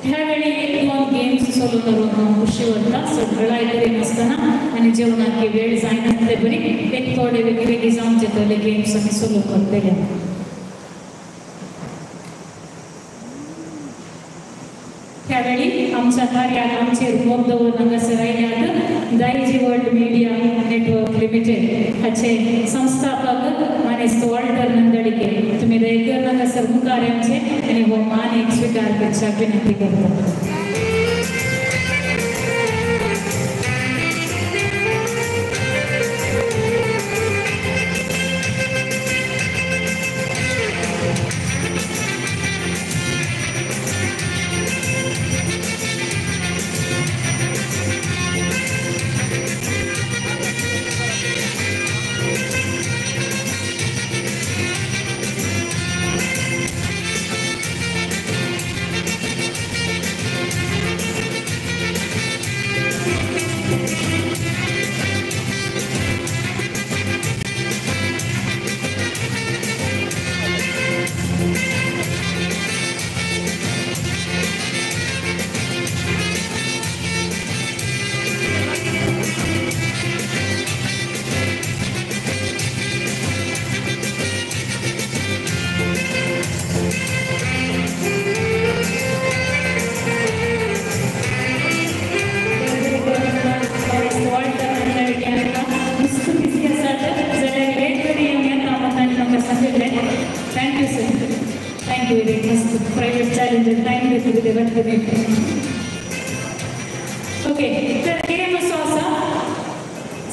ह्या वेळी एक दोन गेम्स सोलून धरून खुशी वता सगळ्या करिनासतना आनी जेवणाक वेळ जायनासले बरी एक थोडे वेगळी वेगळी जावन येतले गेम्स आमी सोलू करतले. त्यावेळी आमच्या कार्याक आमचेर मोग दवरून हांगासर आयल्यात Daiji world media network limited हाचे संस्थापक मानेस्त वॉल्टर नंदळिके. तुमी दयकर हांगासर मुखार येवचे आनी हो मान एक स्विकार करच्याक विनंती करता. Thank you, sir. Thank you very much. Private challenge time देते. ओके, तर गेम असो आसा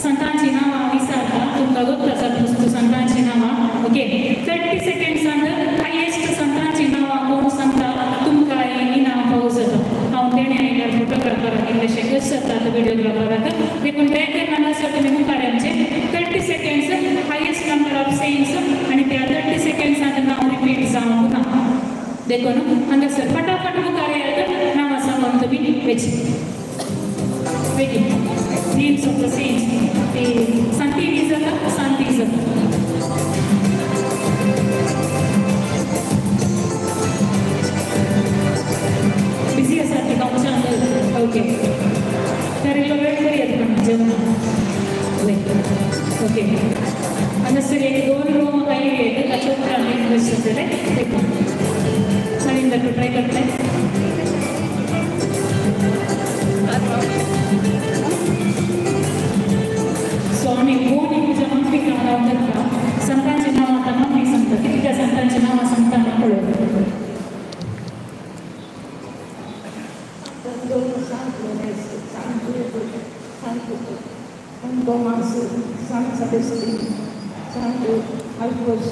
संतांची नांवां विचारता तुमकां गोत्त आसा वस्तू संतांची नांवां. ओके, 30 सेकंड्सान हायेस्ट संतांची नांवां कोण सांगता तुमकां इनाम पावो जाता. हांव तेणें आयल्यार फोटोग्राफराक इल्लेशें कशें जाता व्हिडियोग्राफराक देखून बेगीन हांगासर तुमी मुखार येवचें. 30 seconds highest number of saints आनी त्या 30 सेकंड्सान नांव रिपीट जावंक ना. देखून हांगासर फटाफट मुखार येयात नांवां सांगून तुमी वचची. बेगीन नेम्स ऑफ the saints ते सांती जाता सांती जाता. बिझी आसा ते गांवच्या. ओके, तर इल्लो वेळ करूयात पण जेवण. ओके, हांगासर एक दोन रूम आयले ताच्या उपरांत एक क्वेश्चन जालें देखून सरिंदर तूं ट्राय करतलें. सो आमी कोण तुज्या मम्मीक नांव धरता संतांचें नांव आतां मम्मी सांगता कितक्या संतांचें नांवां सांगता म्हाका पळोवया. San Thomas, San Sebastian, San Alphonse,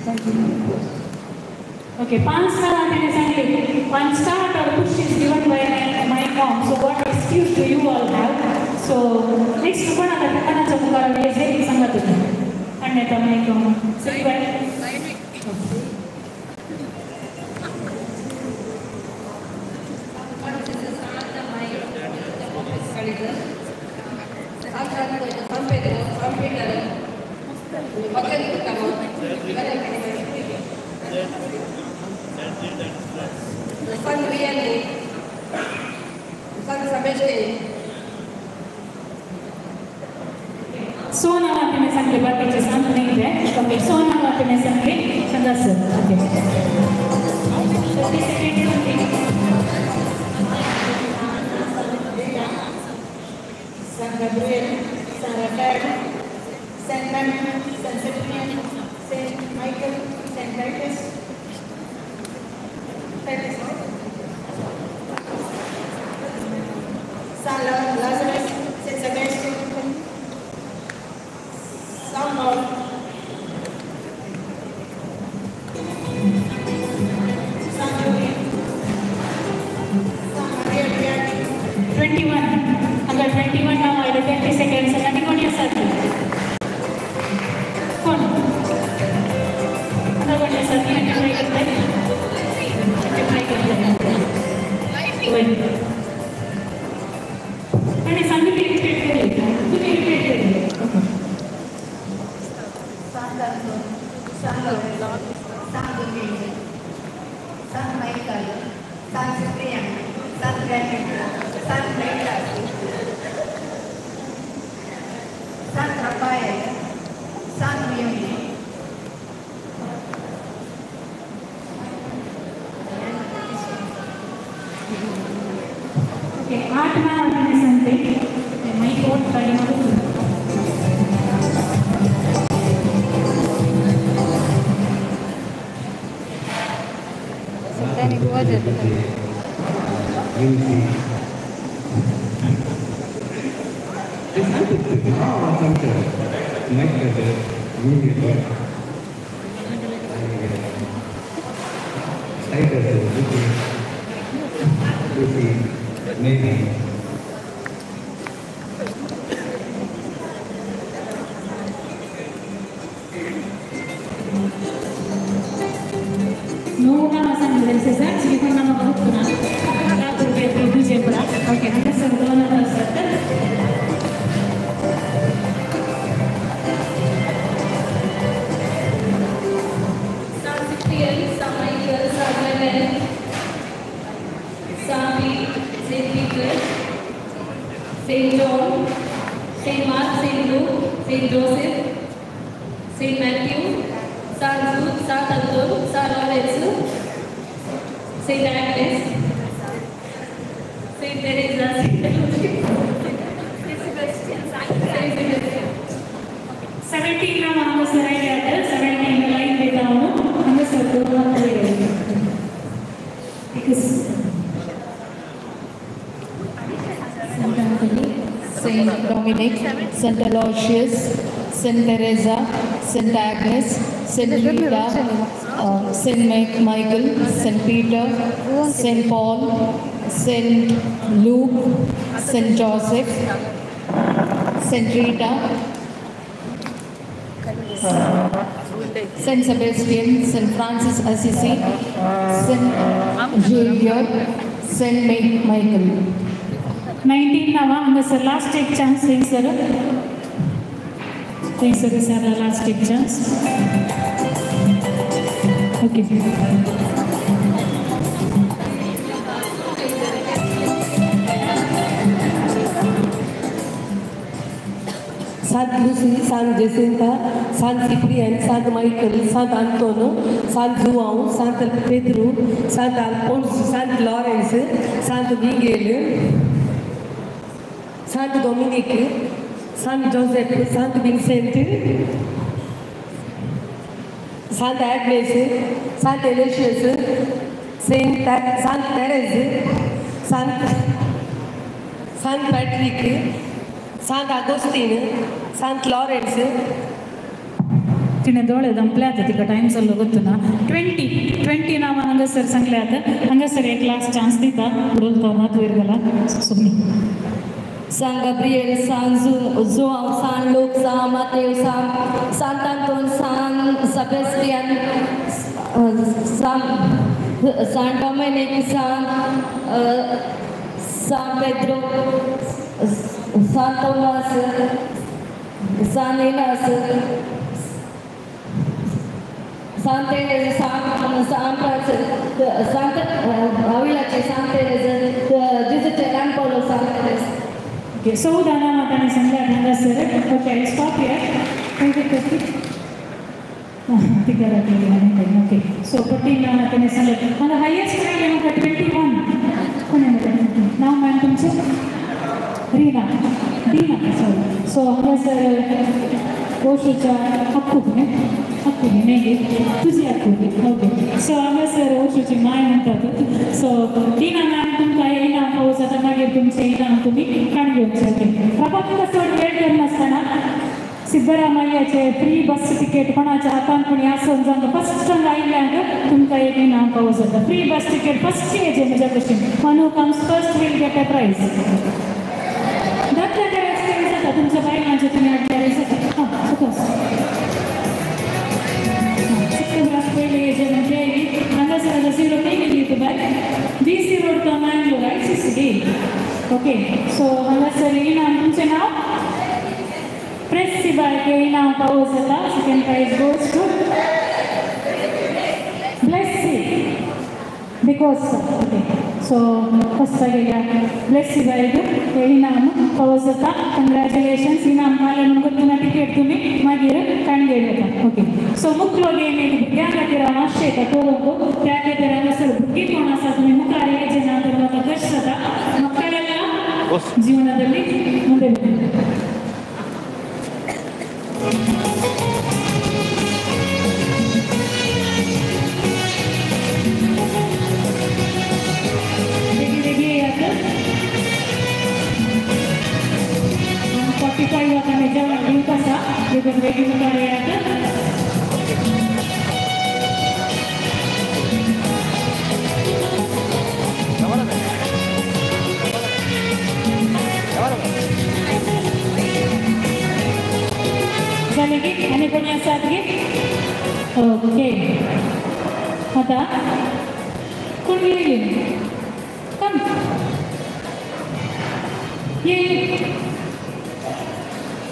San Marcos. Okay, 5 star तेणे सांगले. 1 star or push is given by my mom. So what excuse do you all have? So next कोण आता कोणाच्या मुखार येसे सांगा तुमी. आणता मायक सरी बाय. San Rielli, San Sebastian. सोना वाटेने सांगले बाकीचे सांग नाही ते. ओके, सोना वाटेने सांगले सांगा sir. Okay, 30 seconds. San Gabriel, San Rafael, San Manuel, San Cyprian, Saint Michael, Saint Titus, Titus, San Lazarus, Saint Sebastian, San Paul, San Julian, San Maria Piatti. 21. अगर 21 नाव आयले 30 सेकंड्स आनी कोणी आसा कोण आतां कोणी आसा ती ट्राय करताय ट्राय करताय आनी सांगली रिपीट केली तुमी रिपीट केली. San Lorenzo, San Lorenzo, San Domingo, San Michael, San Cyprian, San Clement, San Nicholas, San Raphael, San Leone. Okay, 8 नाम संते mic on करियो. Saint John, Saint Mark, Saint Luke, Saint Joseph, Saint Matthew, San Jude, San Anton, San Lorenzo, Saint Agnes, Saint Teresa, Saint Sebastian, Saint Sebastian. 17 नाम हंगसर आयल्यात 17 line देता हांव हांगासर दोन Saint Dominic, Saint Aloysius, Saint Teresa, Saint Agnes, Saint Rita, Saint Michael, Saint Peter, Saint Paul, Saint Luke, Saint Joseph, Saint Rita, Saint Sebastian, Saint Francis Assisi, Saint Xavier, Saint Michael. 19 नावा हांगासर last एक chance थंयसर थंयसर sir last एक chance. Okay. Sant Lucy, Sant Jacinta, Sant Cyprian, Sant Michael, Sant Antonio, Sant João, Sant Pedro, Sant Alphonse, Sant Lawrence, Sant Miguel, Sant Dominic, Sant Joseph, Sant Vincent, Sant Agnes, Sant Aloysius, Sant Therese, Sant Patrick, Sant Augustine, Sant Lawrence. तिणें दोळे दंपल्यात तिका time जाल्लो गोत्तुना 20 20 नांव हांगासर सांगल्यात हांगासर एक last chance दिता उडोल मात वयर गेला सुमनी. San Gabriel, San João, San Luke, San Mateo, San Anton, San Sebastian, San Dominic, San Pedro, San Thomas, San Inas, San Teresa, San Francis, San Avilache, San Teresa, Jesus Lampolo, San Teresa. Okay, so Dana Matani Sangla हांगासर. Okay, I stop here. Okay, so 14 नांव ताणें सांगलें. हांगा highest आयलें म्हाका 21. कोण नांव ma'am तुमचें? रीना, दीना, सॉरी. सो हांगासर ओशूच्या अक्कू न्ही, अक्कू न्ही तुजी अक्कू. ओके, सो हांगासर ओशूची माय म्हणटात. सो दीना मॅम तुमकां इनाम पावस जाता, मागीर तुमचें इनाम तुमी काडून घेवचें. ओके, बाबा तुमकां चड वेळ करनासतना सिद्धरामय्याचे फ्री बस तिकेट कोणाच्या हातान कोणी आसून जावन फस्ट आयिल्ल्यांक तुमकां एक इनाम पावस जाता. फ्री बस तिकेट फस्ट येचे म्हज्या भशेन. One who comes first will get a prize. धाकट्या जाता तुमच्या बायलांचे तुमी हाडल्यार जाता. हां, सुकोस चित्तब्रास पयले येचे म्हणजे हांगासर झिरो गेली तुका BC road to Mangalore right CCD. Okay, so हांगासर इनाम तुमचें नांव प्रेसी बायके इनाम पावस जाता. Second prize goes to Costa. Okay, so first bless ಇದು ಇನಾಮ್ ಪವಸತ. ಕಂಗ್ರ್ಯಾಚುಲೇಷನ್ಸ್. ಇನಾಮ್ ಕಾಲನ್ನು ಗೊತ್ತಿನ ಟಿಕೆಟ್ तुम्ही मागीर काणगे येता. ओके, सो मुखलो गेमी भुरग्यां खातीर हांव आशेता पळोवंक त्या खातीर हांगासर भुरगीं कोण आसा तुमी मुखार येयचे ना तर म्हाका कश्ट जाता. ಮಕ್ಕಳೆಲ್ಲ ಜೀವನದಲ್ಲಿ ಮುಂದೆ ಬನ್ನಿ. ಬೇಗಿ ಬೇಗಿ ಯಾಕೆ 1:45 आतां जेवण दिवप आसा देखून बेगीन मुखार येयात. जालें की आनी कोणी आसात की? ओके, आतां कोण येयली? कम ये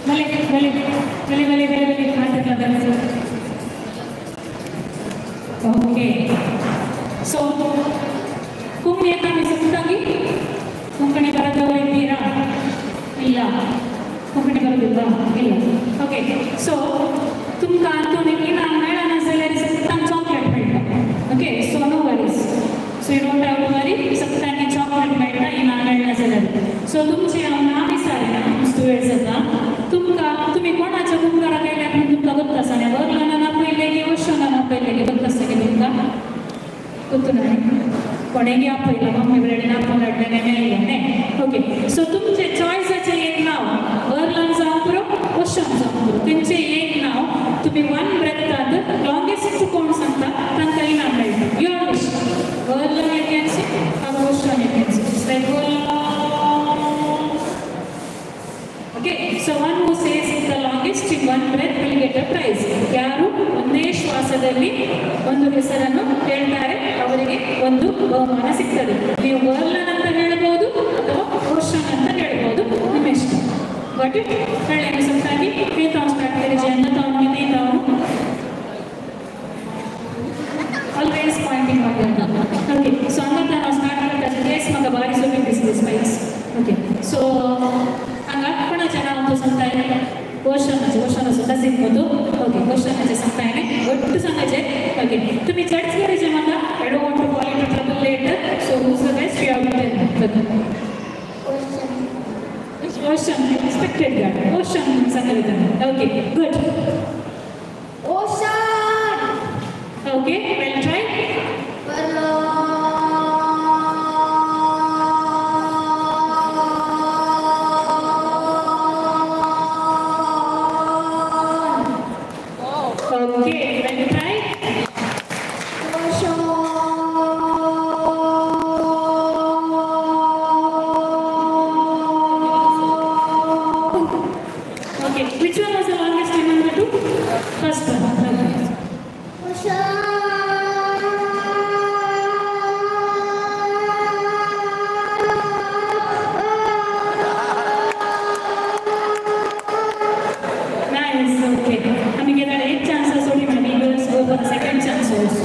भले भले भले भले भले भले मानतात. ओके, सो कोंकणी आमी समजता की कोंकणी बरोबर ಇದ್ದೀರಾ? ಇಲ್ಲ. कोंकणी बरोदिल्ला? ಇಲ್ಲ. ओके, सो तुमकां तुमी इनाम मेळना जाल्यार सगळ्यांक चॉकलेट मेळटा. Okay, so no worries, so you don't have to worry. सगळ्यांनी चॉकलेट मेळटा इनाम मेळना जाल्यार. सो तुमचें हांव नांव विचारिना, वस्तू वेळ जाता तुमकां. तुमी कोणाच्या मुखार गेल्यार म्हूण तुमकां गोत्त आसा न्ही? वर्लनान आपयलें की ओशनान आपयलें की गोत्त आसा की तुमकां? गोत्तू ना कोणेगी आपयलां, मम्मी कडेन आपोवन हाडलें मेळ्ळें न्ही? ओके, सो तुमचें चॉयसाचें एक नांव, वर्लन जावं पुरो ओशन जावं पुरो, तेंचें एक नांव तुमी वन ब्रेथांत लॉंगेस्ट कोण सांगता तांकां इनाम मेळटा. Your wish. वर्लन you can say or ocean you can say. It's like okay, so one who says the longest in one breath will get a prize. ಯಾರು ಒಂದೇ ಶ್ವಾಸದಲ್ಲಿ ಒಂದು ಹೆಸರನ್ನು ಹೇಳ್ತಾರೆ ಅವರಿಗೆ ಒಂದು ಬಹುಮಾನ ಸಿಗ್ತದೆ. ನೀವು ವರ್ಲನ್ ಅಂತ ಹೇಳ್ಬೋದು ಅಥವಾ ಓಷನ್ ಅಂತ ಹೇಳ್ಬೋದು, ನಿಮ್ಮ ಇಷ್ಟ. Got it? ಹೇಳಿ ಸೊತ್ತಾಗಿ ತಾವು ಸ್ಟಾರ್ಟ್ ತಾವು ಆಲ್ವೇಸ್ ಪಾಯಿಂಟಿಂಗ್ ಮಾಡ್ತಾರೆ. ಓಕೆ, ಸೊ ಹಂಗಂತ ನಾವು ಸ್ಟಾರ್ಟ್ ಮಾಡ್ತಾ ಕೇಸ್ ಮಗ ಬಾರಿ ಸೊಪ್ಪಿ ಬಿಸಿದೆ ಸ್ಪೈಸ್. ಓಕೆ, ಸೊ ಹಂಗ कोणाच्या नाव तो सांगताय? ओशनाचे. ओशनाचो कझीन मो. ओके, ओशनाचे सांगताय ಒಟ್ಟು सांगायचे. ओके, तुम्ही जज करायचे म्हाका. I don't want to fall into trouble later. So who's the best you have to tell. Ocean expected that. Ocean सांगले तांकां. Okay, good. Ocean. Okay, well try. Okay, well try. Okay, which one was the longest among the two? First one. Okay. Nice, okay. I mean, get 8 chances only, maybe girls go for the second chance also.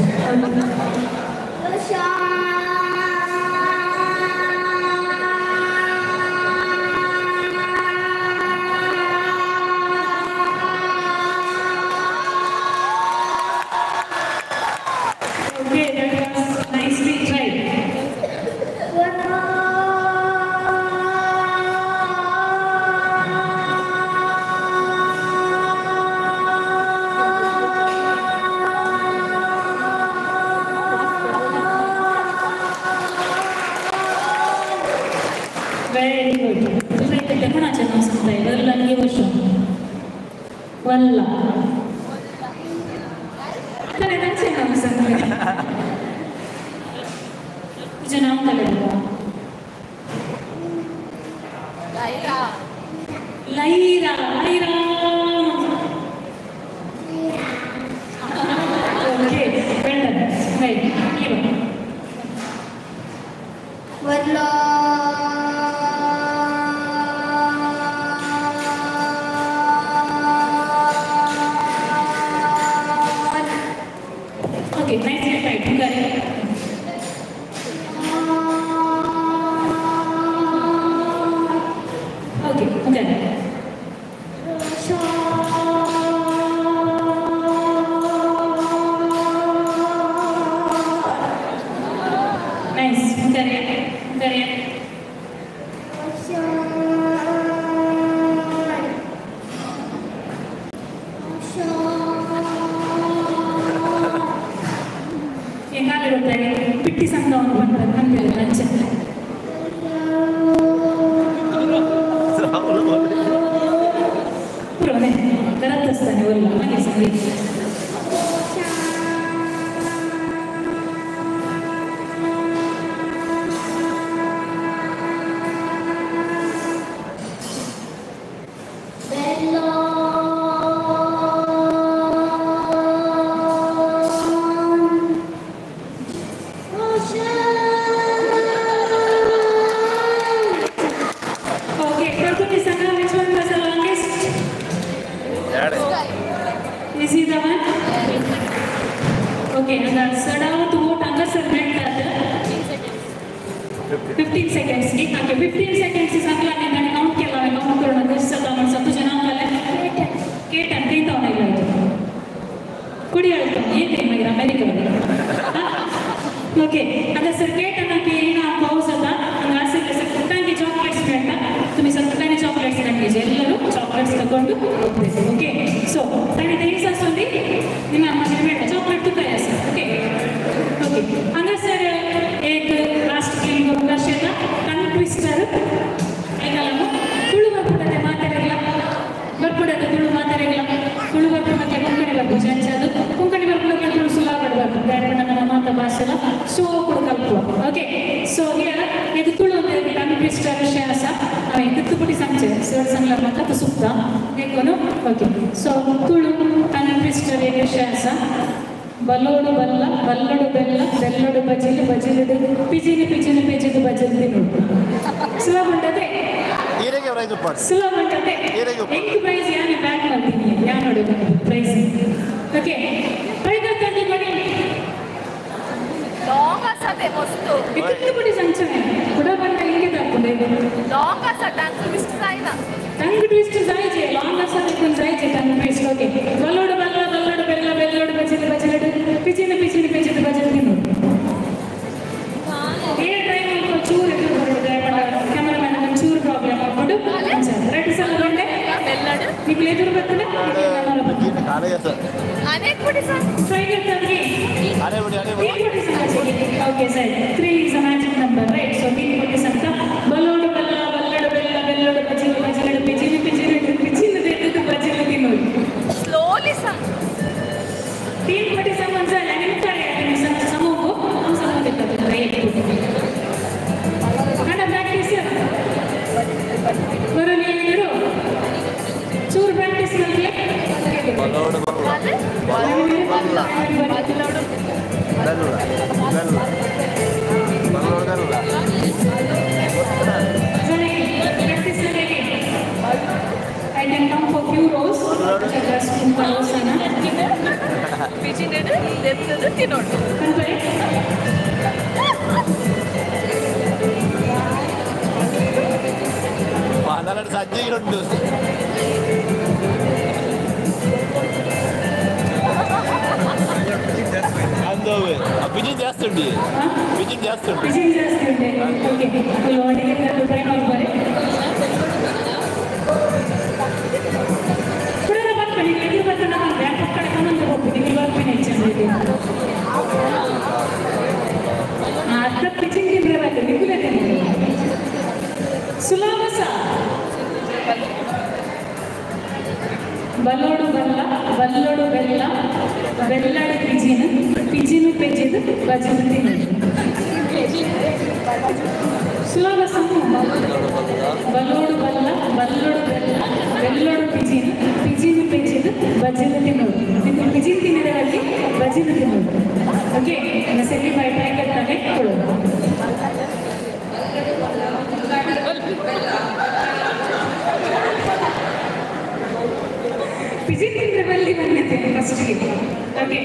Okay, that was nicely tried. Very good. कोणाचें नांव सांगताय? वर्लन की ocean? वल्ला. ताणें तांचें नांव सांगलें. तुजें नांव जालें तुका? Lyra. Lyra. Lyra. Okay, well done. Right. Varla. Okay, nicely tried. Correct. ಸಂಘವನ್ನು ಪನ್ಪೆರ್ ಪನ್ಪೆರ್ ಅಂಚ ಪುರೋನೆ ಗರತ್ತಸ್ತಾನೆ ಒಲ್ಲ ಹಾಗೆ ಸಂಗೀತ. Okay, Prakriti Sangha, which one was the longest? Is he the one? Okay, and the Sadavatu vote Angasar met that 15 seconds. Okay, 15 seconds is Angla and count kela count karona this sata man satu jana kale Kate and three thousand illa ಕುಡಿ ಹೇಳ್ತು ಏನ್ ಮಗಿರ America. Okay, ಹಂಗಾಸರ್ Kate ಅನ್ನಕ್ಕೆ ಏನ pause ಅದ ಹಂಗಾಸರ್ ಸಕ್ಕಂಗೆ chocolates ಬೇಡ तुम्ही ಸಕ್ಕಂಗೆ chocolates ಕಂಡಿಜೆ ಎಲ್ಲರೂ chocolates ತಗೊಂಡು ಹೋಗ್ಬೇಕು. ಓಕೆ, ಸೊ ತನಿ ಥಿಂಗ್ಸ್ ಅಸೊಂದಿ ನಿಮ್ಮ ಅಮ್ಮಗೆ ಬೇಡ ಚಾಕ್ಲೇಟ್ ತುತ್ತಾಯ ಸರ್. ಓಕೆ ಓಕೆ, ಹಂಗಾಸರ್ ಏಕ್ ಲಾಸ್ಟ್ ಗೇಮ್ ಅವಕಾಶ ಅದ ಟಂಗ್ ಟ್ವಿಸ್ಟರ್. ಏಕಲಮು ತುಳು ಬರ್ಪುಡತೆ ಮಾತಾಡಿಲ್ಲ ಬರ್ಪುಡತೆ ತುಳು ಮಾತಾಡಿಲ್ಲ ತುಳು ಬರ್ಪುಡತೆ ಕೊಂಕಣಿ ಬರ್ಪು ಜಂಚದು ಕೊಂಕಣಿ ಬರ್ಪುಡಕ್ಕೆ ತುಳು ಸುಲಭ ಬರ್ಪು ಬ್ಯಾಡ್ಪಣ ನಮ್ಮ ಮಾತ ಭಾಷೆಲ ಶೋ ಕೂಡ ಕಲ್ಪುವ. ಓಕೆ, ಸೊ here ಇದು ತುಳು ಟಂಗ್ ಟ್ವಿಸ್ಟರ್ ವಿಷಯ ಆಸ ಅವೆ ತಿತ್ತುಪುಟಿ ಸಂಚೆ ಸರ್ ಸಂಗ್ಲ ಮಾತ ಸುತ್ತ ಏಕೋನು. Okay, so Tulu tongue twister ಏಕ ವಿಷಯ ಆಸ ಬಲ್ಲೋಡು ಬಲ್ಲ ಬಲ್ಲೋಡು ಬೆಲ್ಲ ಬೆಲ್ಲೋಡು ಬಜಿಲು ಬಜಿಲುಡು ಪಿಜಿನಿ ಪಿಜಿನಿ ಪಿಜಿದು ಬಜಿಲು ತಿನ್ನುಡು. ಸುಲಭ ಉಂಟದೆ ಸುಲಭ ಉಂಟದೆ ಎಂಕ್ ಪ್ರೈಸ್ ಯಾನೆ ಬ್ಯಾಕ್ ಮಾಡ್ತೀನಿ ಯಾ ನೋಡು ಪ್ರೈಸ್. ಓಕೆ, ಪ್ರೈಸ್ ತಂದು ಕೊಡಿ ಲಾಂಗ್ ಆಸದೆ ಮಸ್ತು ತಿತ್ತುಪುಟಿ ಸಂಚನೆ ಕೂಡ ಬಂದ ಹಿಂಗೆ ತಪ್ಪುಂಡೆ ಲಾಂಗ್ ಆಸ ಟಂಗ್ ಟ್ವಿಸ್ಟ್ ಸಾಯಿನ ಟಂಗ್ ಟ್ವಿಸ್ಟ್ ಸಾಯಿಜೆ ಲಾಂಗ್ ಆಸದೆ ಕುನ್ ಸಾಯಿಜೆ ಟಂಗ್ ಟ್ವಿಸ್ಟ್. ಓಕೆ, ಬಲ್ಲೋಡು ಬಲ್ಲ ಬಲ್ಲೋಡು ಬೆಲ್ಲ ಬೆಲ್ಲೋಡು ಬಜಿಲು ಬಜಿಲುಡು ಪಿಜಿನಿ ಪಿಜಿನಿ ಪಿಜಿದು ಬಜಿಲು ತಿನ್ನುಡು. ಏ ಟ್ರೈ ಮಾಡ್ಕೊ ಚೂರು ಎದುರು ಬರೋದು ಕ್ಯಾಮರಾಮನ್ ಚೂರು ಪ್ರಾಬ್ಲಮ್ ಆಗ್ಬಿಡು ರೆಡ್ ಸಲ ಗೊಂಡೆ ನಿಮ್ಗೆ ಎದುರು ಬರ್ತದೆ ಟ್ರೈ ಮಾಡ್ತಾರೆ. Okay sir, 3 is a magic number, right? So 3 ಕೋಟಿ ಸಂತ ಬಲ್ಲೋಡು ಬಲ್ಲ ಬಲ್ಲೋಡು ಬೆಲ್ಲ ಬೆಲ್ಲೋಡು ಬಜಿಲು ಬಜಿಲುಡು ಪಿಜಿನಿ ಪಿಜಿನಿ ಪಿಜಿನಿ ತೆಗೆದು ಬಜಿಲು ತಿನ್ನೋದು. ಸ್ಲೋಲಿ ಸರ್ 3 ಕೋಟಿ ಸಂಬಂಧ ನಿಮ್ಮ ಕಡೆ ನಿಮ್ಮ ಸಮೂಹಕ್ಕೂ ನಮ್ಮ ಸಮೂಹ ರೈಟ್ ಅಣ್ಣ ಪ್ರಾಕ್ಟೀಸ್ ಬರೋಲಿ ಹೇಳಿದ್ರು ಚೂರು ಪ್ರಾಕ್ಟೀಸ್ ಮಾಡಲಿ. I can come for few rows. Just rows ana. ಪಿಜಿನೆಡು ದೆತ್ತದು ತಿನ್ನೋಡು. ಸಜ್ಜೆಗಿರುಂಟು ಪಿಜಿನ್ ಜಾಸ್ತಿ ಉಂಟು ಪಿಜಿನ್ ಜಾಸ್ತಿ ಉಂಟು ಪಿಜಿನ್ ಜಾಸ್ತಿ ಉಂಟು. ಓಕೆ, ಟ್ರೈ ಮಾಡ್ತಾರೆ ಪುರ ಬರ್ಪಣೆ ಎದುರು ಬರ್ತಾನೆ ಪಕ್ಕಡೆ ಕಮ್ಮಂದು ಹೋಗ್ತೀನಿ ನೀವು ಬರ್ಪಣೆ ಹೆಚ್ಚು ಅರ್ಧ ಪಿಜಿನ್ ತಿಂದ್ರೆ ಬರ್ತದೆ ನಿಗುಲೇ ತಿಂದ್ರೆ ಸುಲಭ ಸಹ. ಬಲ್ಲೋಡು ಬಲ್ಲ ಬಲ್ಲೋಡು ಬೆಲ್ಲ ಬೆಲ್ಲಡು ಪಿಜಿನು ಪಿಜಿನು ಪೆಜಿದು ಬಜಿಲು ತಿನ್ನೋದು. ಸುಲಭ ಸಮೂಹ ಬಲ್ಲೋಡು ಬಲ್ಲ ಬಲ್ಲೋಡು ಬೆಲ್ಲ ಬೆಲ್ಲೋಡು ಪಿಜಿನು ಪಿಜಿನು ಪೆಜಿದು ಬಜಿಲು ತಿನ್ನೋದು. ನೀವು ಪಿಜಿನ್ ತಿನ್ನೋದ್ರಲ್ಲಿ ಬಜಿಲು ತಿನ್ನೋದು. ಓಕೆ, ಸೆಲ್ಲಿ ಬೈ ಟ್ರೈ ಕಟ್ಟಾನೆ ಕೊಡೋದು. ಪಿಜಿನ್ ತಿಂದ್ರೆ ಬಲ್ಲಿ ಬಂದಿದ್ದೆ ಫಸ್ಟ್ಗೆ. ಓಕೆ,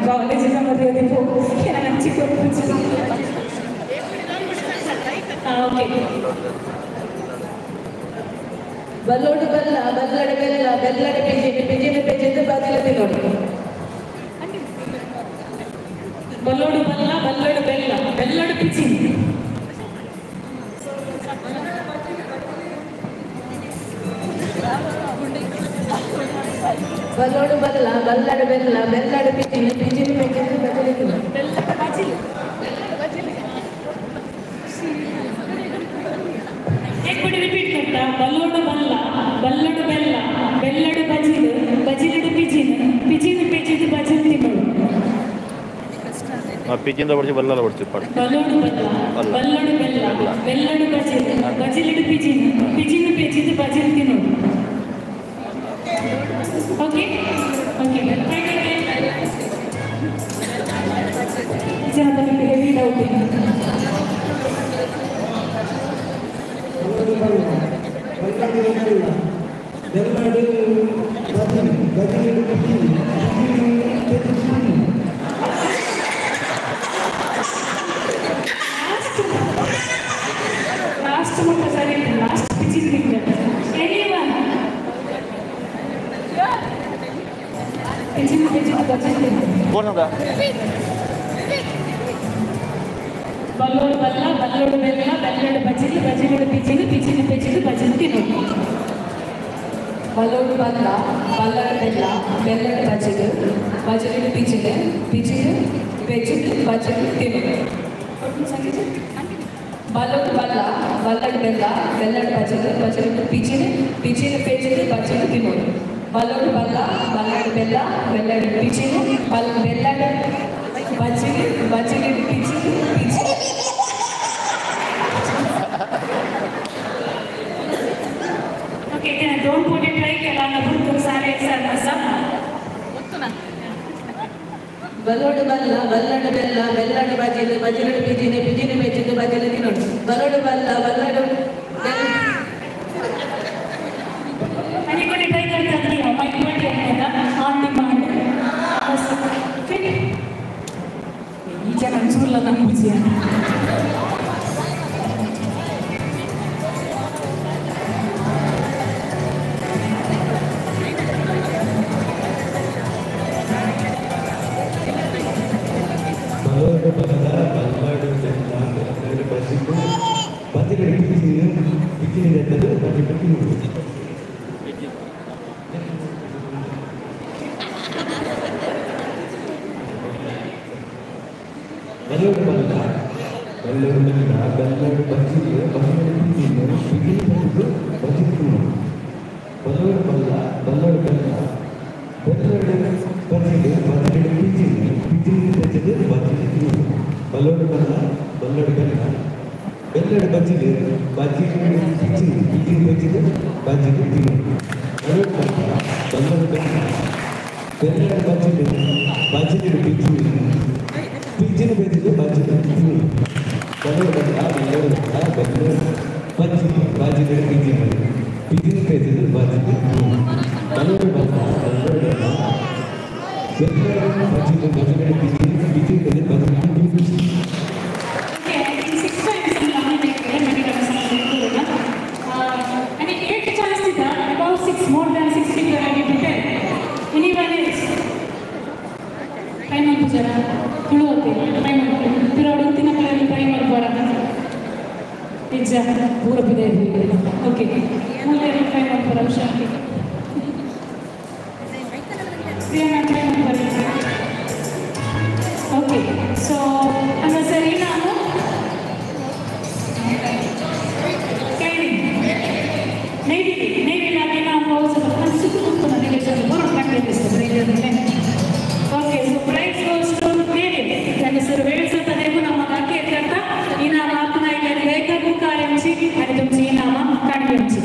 ಕಾಲೇಜಿನ ಮದುವೆ ಚಿಕ್ಕ. ಓಕೆ, ಬಲ್ಲೋಡು ಬಲ್ಲ ಬಲ್ಲಡು ಬೆಲ್ಲ ಬೆಲ್ಲಡು ಪಿಜಿನಿ ಪಿಜಿನಿ ಪೆಜಿದು ಬಜಿಲು ತಿನ್ನೋಡು. ಬಲ್ಲೋಡು ಬಲ್ಲ ಬಲ್ಲಡು ಬೆಲ್ಲ ಬೆಲ್ಲಡು ಪಿಜಿನಿ. ಬಲ್ಲೋಡು ಬಲ್ಲ ಬಲ್ಲಡು ಬೆಲ್ಲ ಬೆಲ್ಲಡು ಪಿಜಿನು ಪಿಜಿನು ಪೆಜಿನು ಬಜಿಲು ತಿನ್ನು. ಬೆಲ್ಲದ ಬಜಿಲು. एक कोटी रिपीट करता. बल्लोडु बल्ल बल्लडु बेल्ल बेल्लडु बजिಲು बजिलुडु पिजिनु पिजिनु पेजिದು ಬಜಿಲು ತಿನ್ನೋಡು. ಪಿಜಿಂದ ಬಡ್ಸಿ ಬಲ್ಲಲ್ಲ ಬಡ್ಸಿ ಪಡ್. ಬಲ್ಲೋಡು ಬಲ್ಲ ಬಲ್ಲಡು ಬೆಲ್ಲ ಬೆಲ್ಲಡು ಬಜಿಲು ಬಜಿಲುಡು ಪಿಜಿನು ಪಿಜಿನು ಪೆಜಿದು ಬಜಿಲು ತಿನ್ನೋಡು. Okay okay heavy doubt. Last ಮುಟ್ಟ ಸರಿ ಲಾಸ್ಟ್ ಪಿಚಿನ್ ಎನಿವನ್ ಪಿಚಿನ್ ಪಿಚಿನ್ ಬಜಿಲ್ ಕೋನದ ಬಲ್ಲೋಡು ಬಲ್ಲ ಬಲ್ಲೋಡು ಬೆಲ್ಲ ಬೆಲ್ಲಡು ಬಜಿಲು ಬಜಿಲುಡು ಪಿಚಿನು ಪಿಚಿನು ಪೆಜಿದು ಬಜಿಲು ತಿನ್ನೋಡು. ಬಲ್ಲೋಡು ಬಲ್ಲ ಬಲ್ಲಡು ಬೆಲ್ಲ ಬೆಲ್ಲಡು ಬಜಿಲು ಬಜಿಲುಡು ಪಿಜಿನು ಪಿಜಿನು ಪೆಜಿದು ಬಜಿಲು ತಿನ್ನೋಡು. ಬಲ್ಲೋಡು ಬಲ್ಲ ಬಲ್ಲಡು ಬೆಲ್ಲ ಬೆಲ್ಲಡು ಬಜಿಲು ಬಜಿಲುಡು ಪಿಜಿನು ಪಿಜಿನು ಪೆಜಿದು ಬಜಿಲು ತಿನ್ನೋಡು. ಬಲ್ಲೋಡು ಬಲ್ಲ ಬಲ್ಲಡು ಬೆಲ್ಲ ಬೆಲ್ಲಡು ಪಿಜಿನು ಬಲ್ ಬೆಲ್ಲಡು ಬಜಿಲು ಬಜಿಲುಡು ಪಿಜಿನು ಪಿಜಿನು. ಓಕೆ दोन कोटी ट्राय केला ना तुम सारे एक साथ असा ಬಲ್ಲೋಡು ಬಲ್ಲ ಬಲ್ಲಡು ಬೆಲ್ಲ ಬೆಲ್ಲಡು ಬಜಿಲು ಬಜಿಲುಡು ಪಿಜಿನು ಪಿಜಿನು ಪೆಜಿದು ಬಜಿಲು ತಿನ್ನೋಡು. ಬಲ್ಲೋಡು ಬಲ್ಲ ಬಲ್ಲಡು ಬೆಲ್ಲ. आणि कोणी ट्राय करतात की माईक पण ठेवता ऑन डिमांड. ಈಚೆ ಕನ್ಸೂರ್ಲ ನಂಗೆ ಬುಜಿಯ. ಬಲ್ಲೋಡು ಬಲ್ಲ ಬಲ್ಲಡು ಬೆಲ್ಲ ಬೆಲ್ಲಡು ಬಜಿಲು ಬಜಿಲುಡು ಪಿಜಿನು ಪಿಜಿನು ಬೆಲ್ಲದು ಬಜಿಲು ತಿನ್ನೋಡು. ಬಲ್ಲೋಡು ಬಲ್ಲ ಬಲ್ಲೋಡು ಬೆಲ್ಲ ಬೆಲ್ಲಡು ಬಜಿಲು ಬಜಿಲುಡು ಪಿಜಿನು ಪಿಜಿನು ಪೆಜಿದು ಬಜಿಲು ತಿನ್ನೋಡು. ಬಲ್ಲೋಡು ಬಲ್ಲ ಬಲ್ಲಡು ಬೆಲ್ಲ ಬೆಲ್ಲಡು ಬಜಿಲು ಬಜಿಲುಡು ಪಿಜಿನು ಪಿಜಿನು ಪೆಜಿದು ಬಜಿಲು ತಿನ್ನೋಡು. ಬಲ್ಲೋಡು ಬಲ್ಲ ಬಲ್ಲಡು ಬೆಲ್ಲ ಬೆಲ್ಲಡು ಬಜಿಲು ಬಜಿಲುಡು ಪಿಜಿನು ಪಿಜಿನು ಪೆಜಿದು ಬಜಿಲು ತಿನ್ನೋಡು. ಬಲ್ಲೋಡು ಬಲ್ಲ ಬಲ್ಲಡು ಬೆಲ್ಲ ಬೆಲ್ಲಡು ಬಜಿಲು ಬಜಿಲುಡು ಪಿಜಿನು ಪಿಜಿನು ಪೆಜಿದು ಬಜಿಲು ತಿನ್ನೋಡು. ಬಲ್ಲೋಡು ಬಲ್ಲ ಬಲ್ಲಡು ಬೆಲ್ಲ ಬೆಲ್ಲಡು ಬಜಿಲು ಬಜಿಲುಡು ಪಿಜಿನು ಪಿಜಿನು ಪೆಜಿದು ಬಜಿಲು ತಿನ್ನೋಡು. ಬಲ್ಲೋಡು ಬಲ್ಲ ಬಲ್ಲಡು ಬೆಲ್ಲ ಬೆಲ್ಲಡು ಬಜಿಲು ಬಜಿಲುಡು ಪಿಜಿನು ಪಿಜಿನು ಪೆಜಿದು ಬಜಿಲು ತಿನ್ನೋಡು. Okay, I think 6 times ang kami आणि एक चान्स दिता about 6 more than 6 people are to tell. Anyone else? Try ಮಾಡ್ಕೊ ಜರ ತುಳು ಹೋಗ್ತಿ ಟ್ರೈ ಮಾಡ್ಕೊ ಪಿರೋಡು ತಿನ್ನಕ್ಕಲ್ಲಿ ಟ್ರೈ ಮಾಡ್ಕೋರ ನಿಜ ಪೂರ ಬಿದೆ. ಓಕೆ ಮೂಲೆ ಟ್ರೈ ಮಾಡ್ಕೋರ ಹುಷಾರಿ ಪ್ರಿಯಾ ಟ್ರೈ ಮಾಡ್ಕೋರ. ಓಕೆ ಸೊ ಹಂಗ ಸರಿ ನಾನು okay so prize goes to David. ಹೆಸರು ವೇಳ್ಸತದೇವು ನಮ್ಮ ಕಾಕೆ करता इनाम आपणा इल्ले लेखकू कार्यांची आणि तुमची इनामां काडयांची.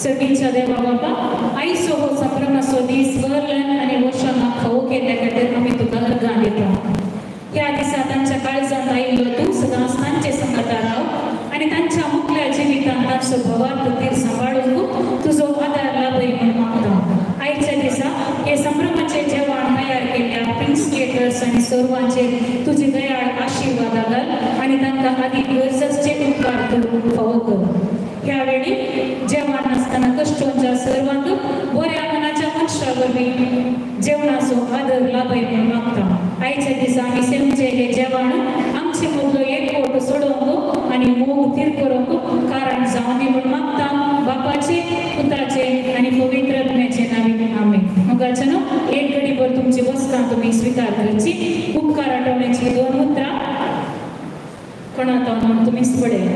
सर्गीच्या देवा बाबा, आयचो हो संभ्रमाचो दीस वर्लन आनी वर्षांक फावो केल्ल्या खातीर आमी तुका अर्गां दिता. ह्या दिसा तांच्या काळजांत आयिल्लो तूं सदांच तांचे संगता राव आनी तांच्या मुखल्या जिवितांत तांचो भवार्थ तीर सांबाळूंक तुजो आदार लाभय म्हूण मागता. आयच्या दिसा हे संभ्रमाचें जेवण तयार केल्ल्या प्रिन्स केटर्स आनी सर्वांचेर तुजी दयाळ आशिर्वादा घाल आनी तांकां आदी गरजेचे उपकार तूं फावो कर. ह्या वेळी जेवण नासतना कश्टोंच्या सर्वांक बऱ्या मनाच्या मनशा वरवीं जेवणाचो आदर लाभय म्हूण मागता. आयच्या दिसा आमी सेवचें हें जेवण आमचे मदलो एकवट सोडोवंक आनी मोग थीर करूंक कारण जावं दी म्हूण मागता. बापाचे, पुताचे आनी पवित्र आत्म्याचे नांवान आमेन. मुगाच्यानो एक घडीभर तुमची बसका तुमी स्विकार करची. उपकार आठवण्याची दोन उतरां कोणा म्हणून तुमीच पळय.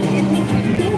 Thank you.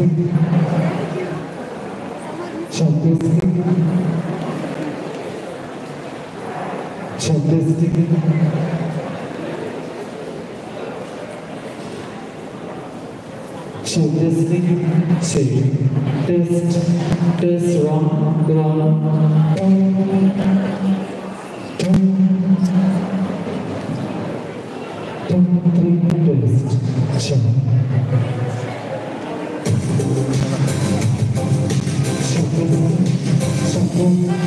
Testing. Check testing. Check testing. Check testing. Check. Test. Test. 1, 1, 2, 2, 3, test. Check. Check testing. Check testing.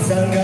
Thank you.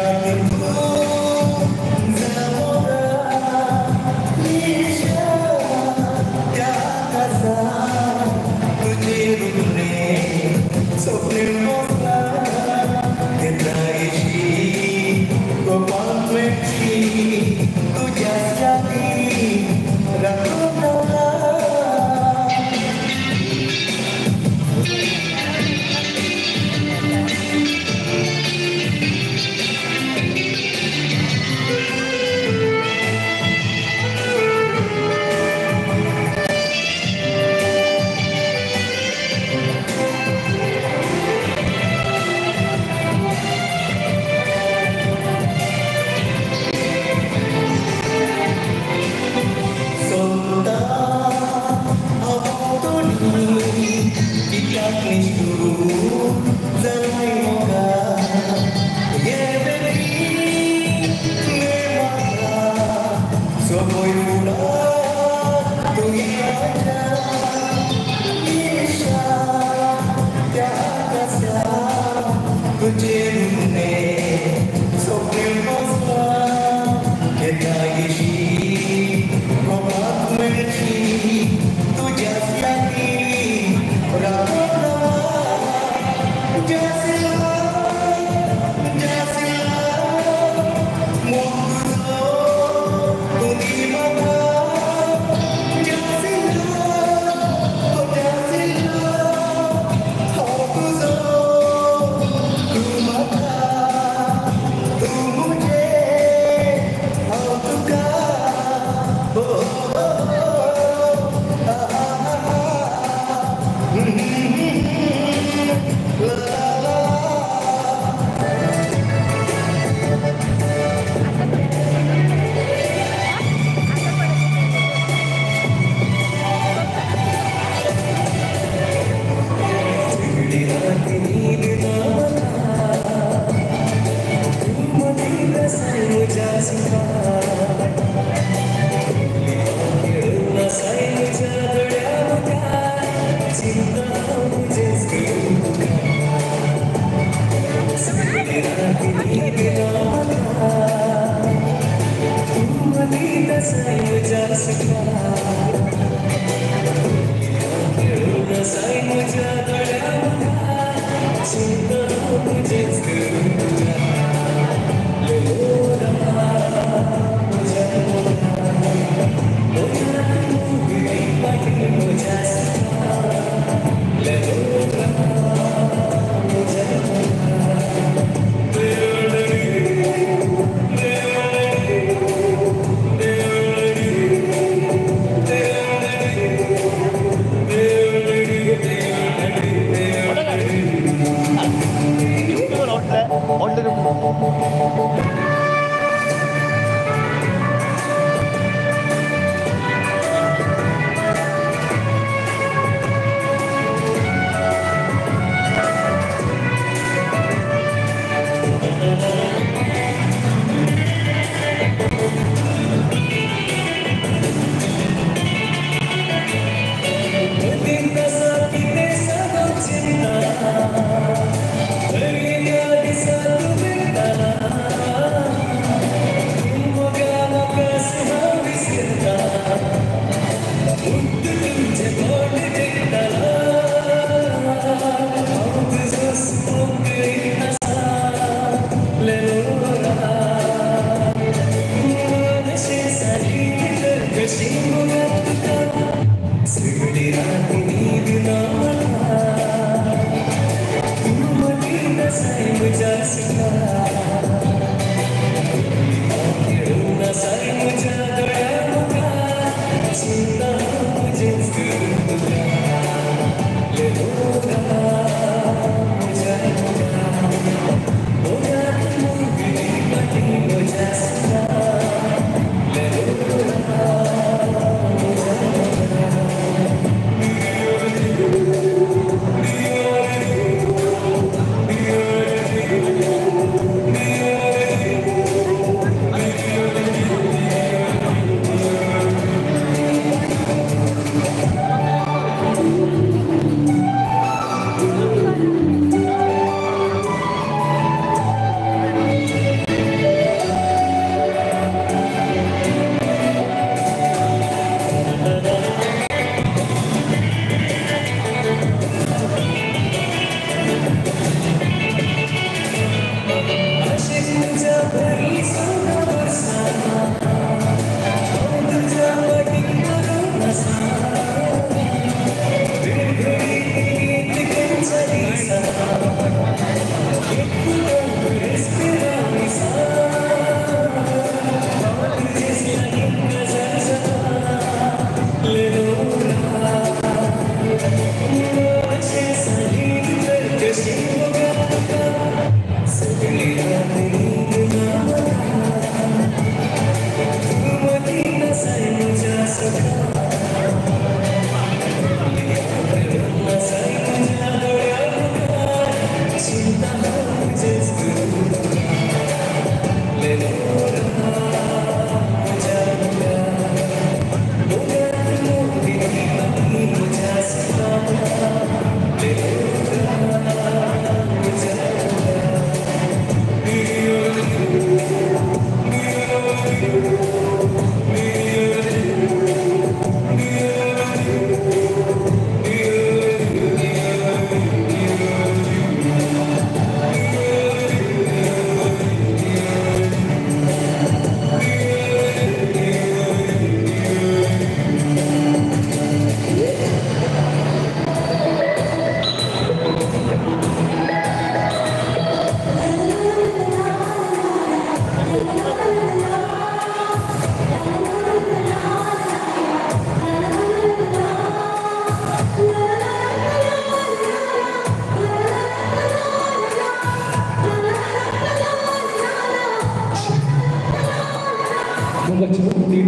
मुगाची मुजीक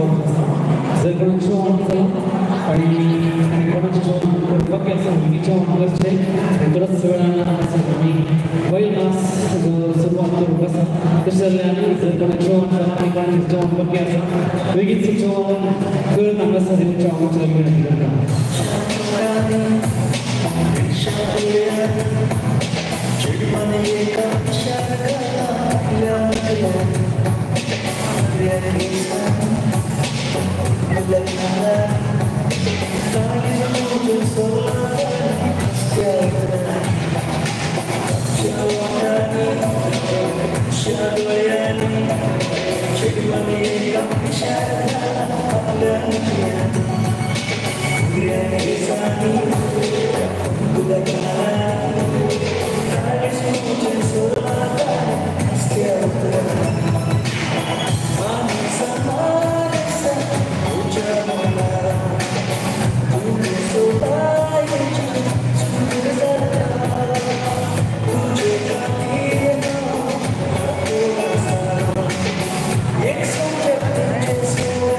आसा जर कोणाक जेवण जालां आनी आनी कोणाचें जेवण बाकी आसा जेवण करचें आनी थोड्याच वेळान आमी बैल मास सुरवात करूंक आसा. तशें जाल्यार आमी जर कोणाक जेवण जालां आनी कोणाचें जेवण बाकी आसा बेगीन जेवण करत हांगासर येवचें हांव तुमच्या विनंती करता. Exo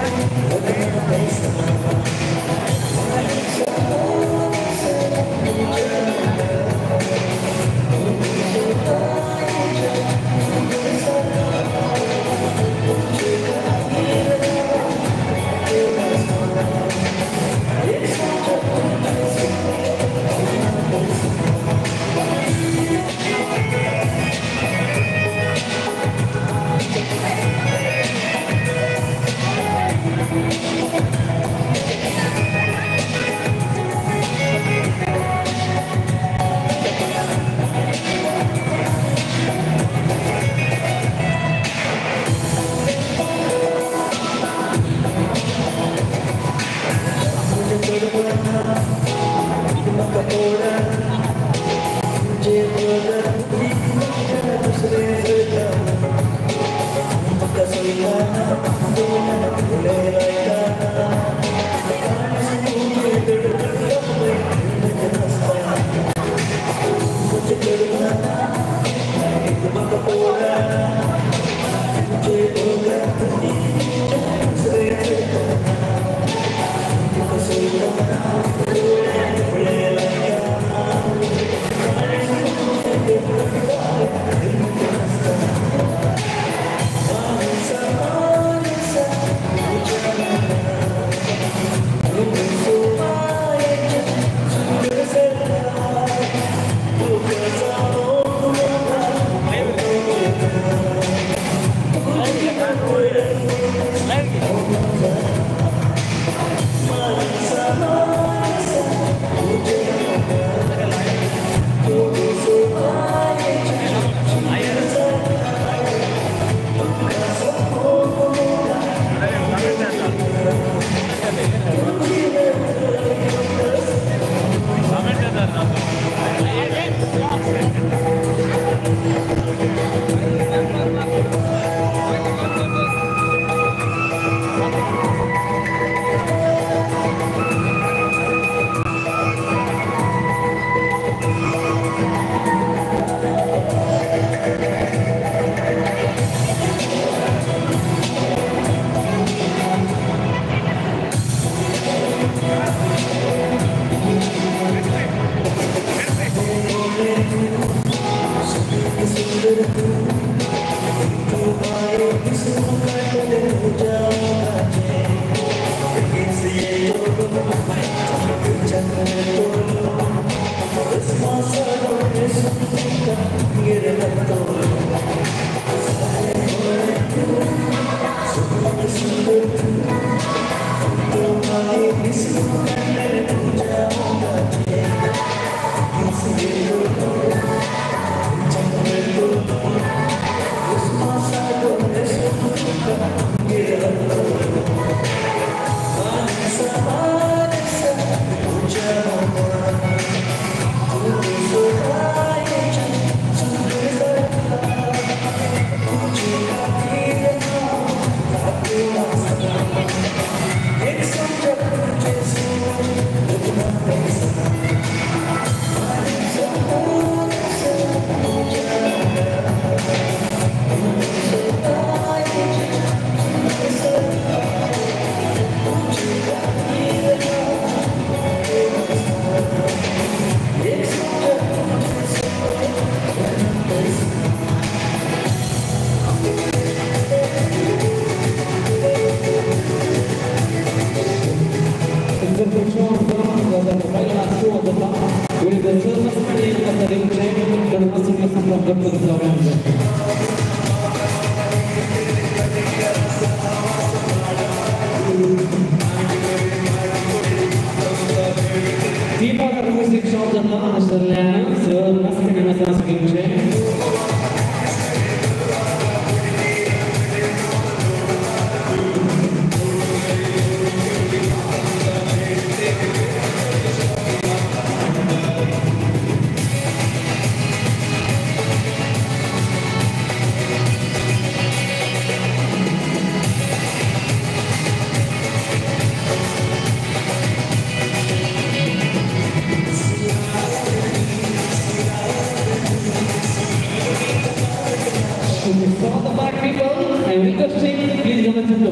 So all the party people, I am requesting, please ಗಮನಿಸಿದ್ದು.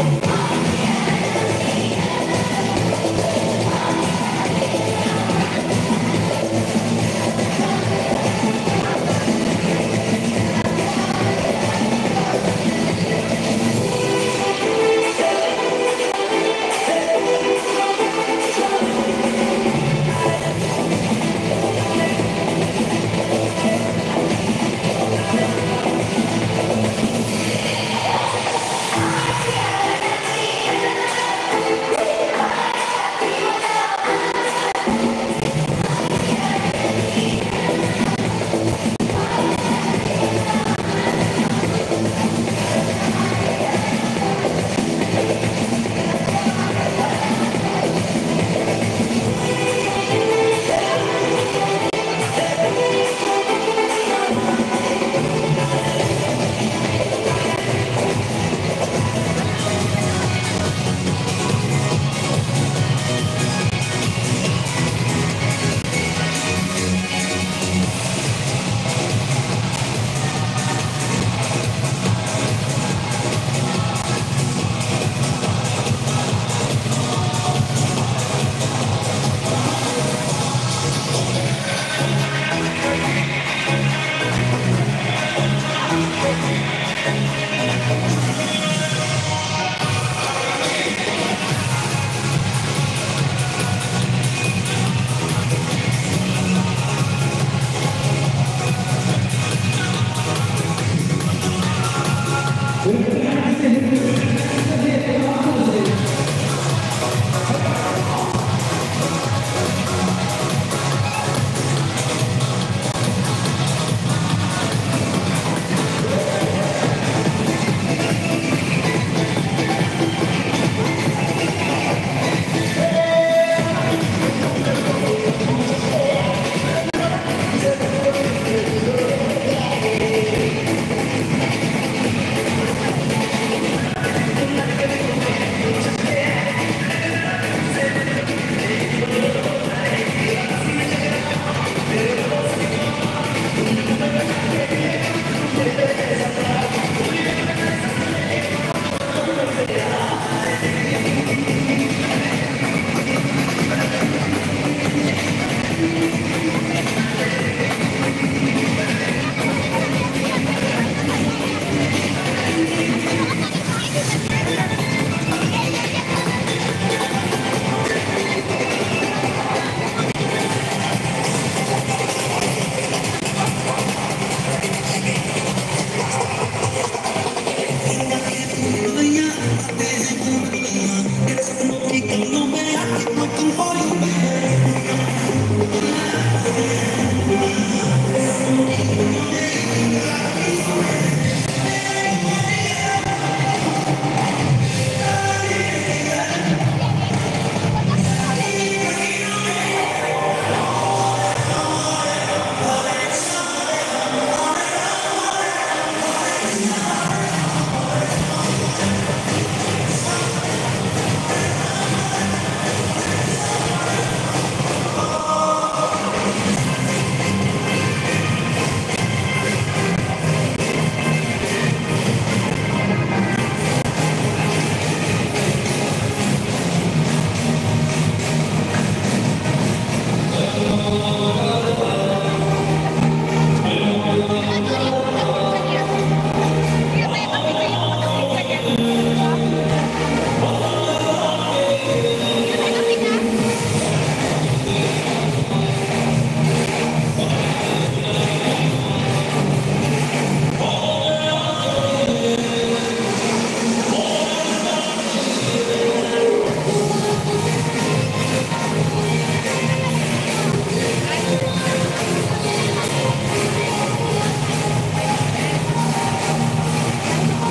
Thank you.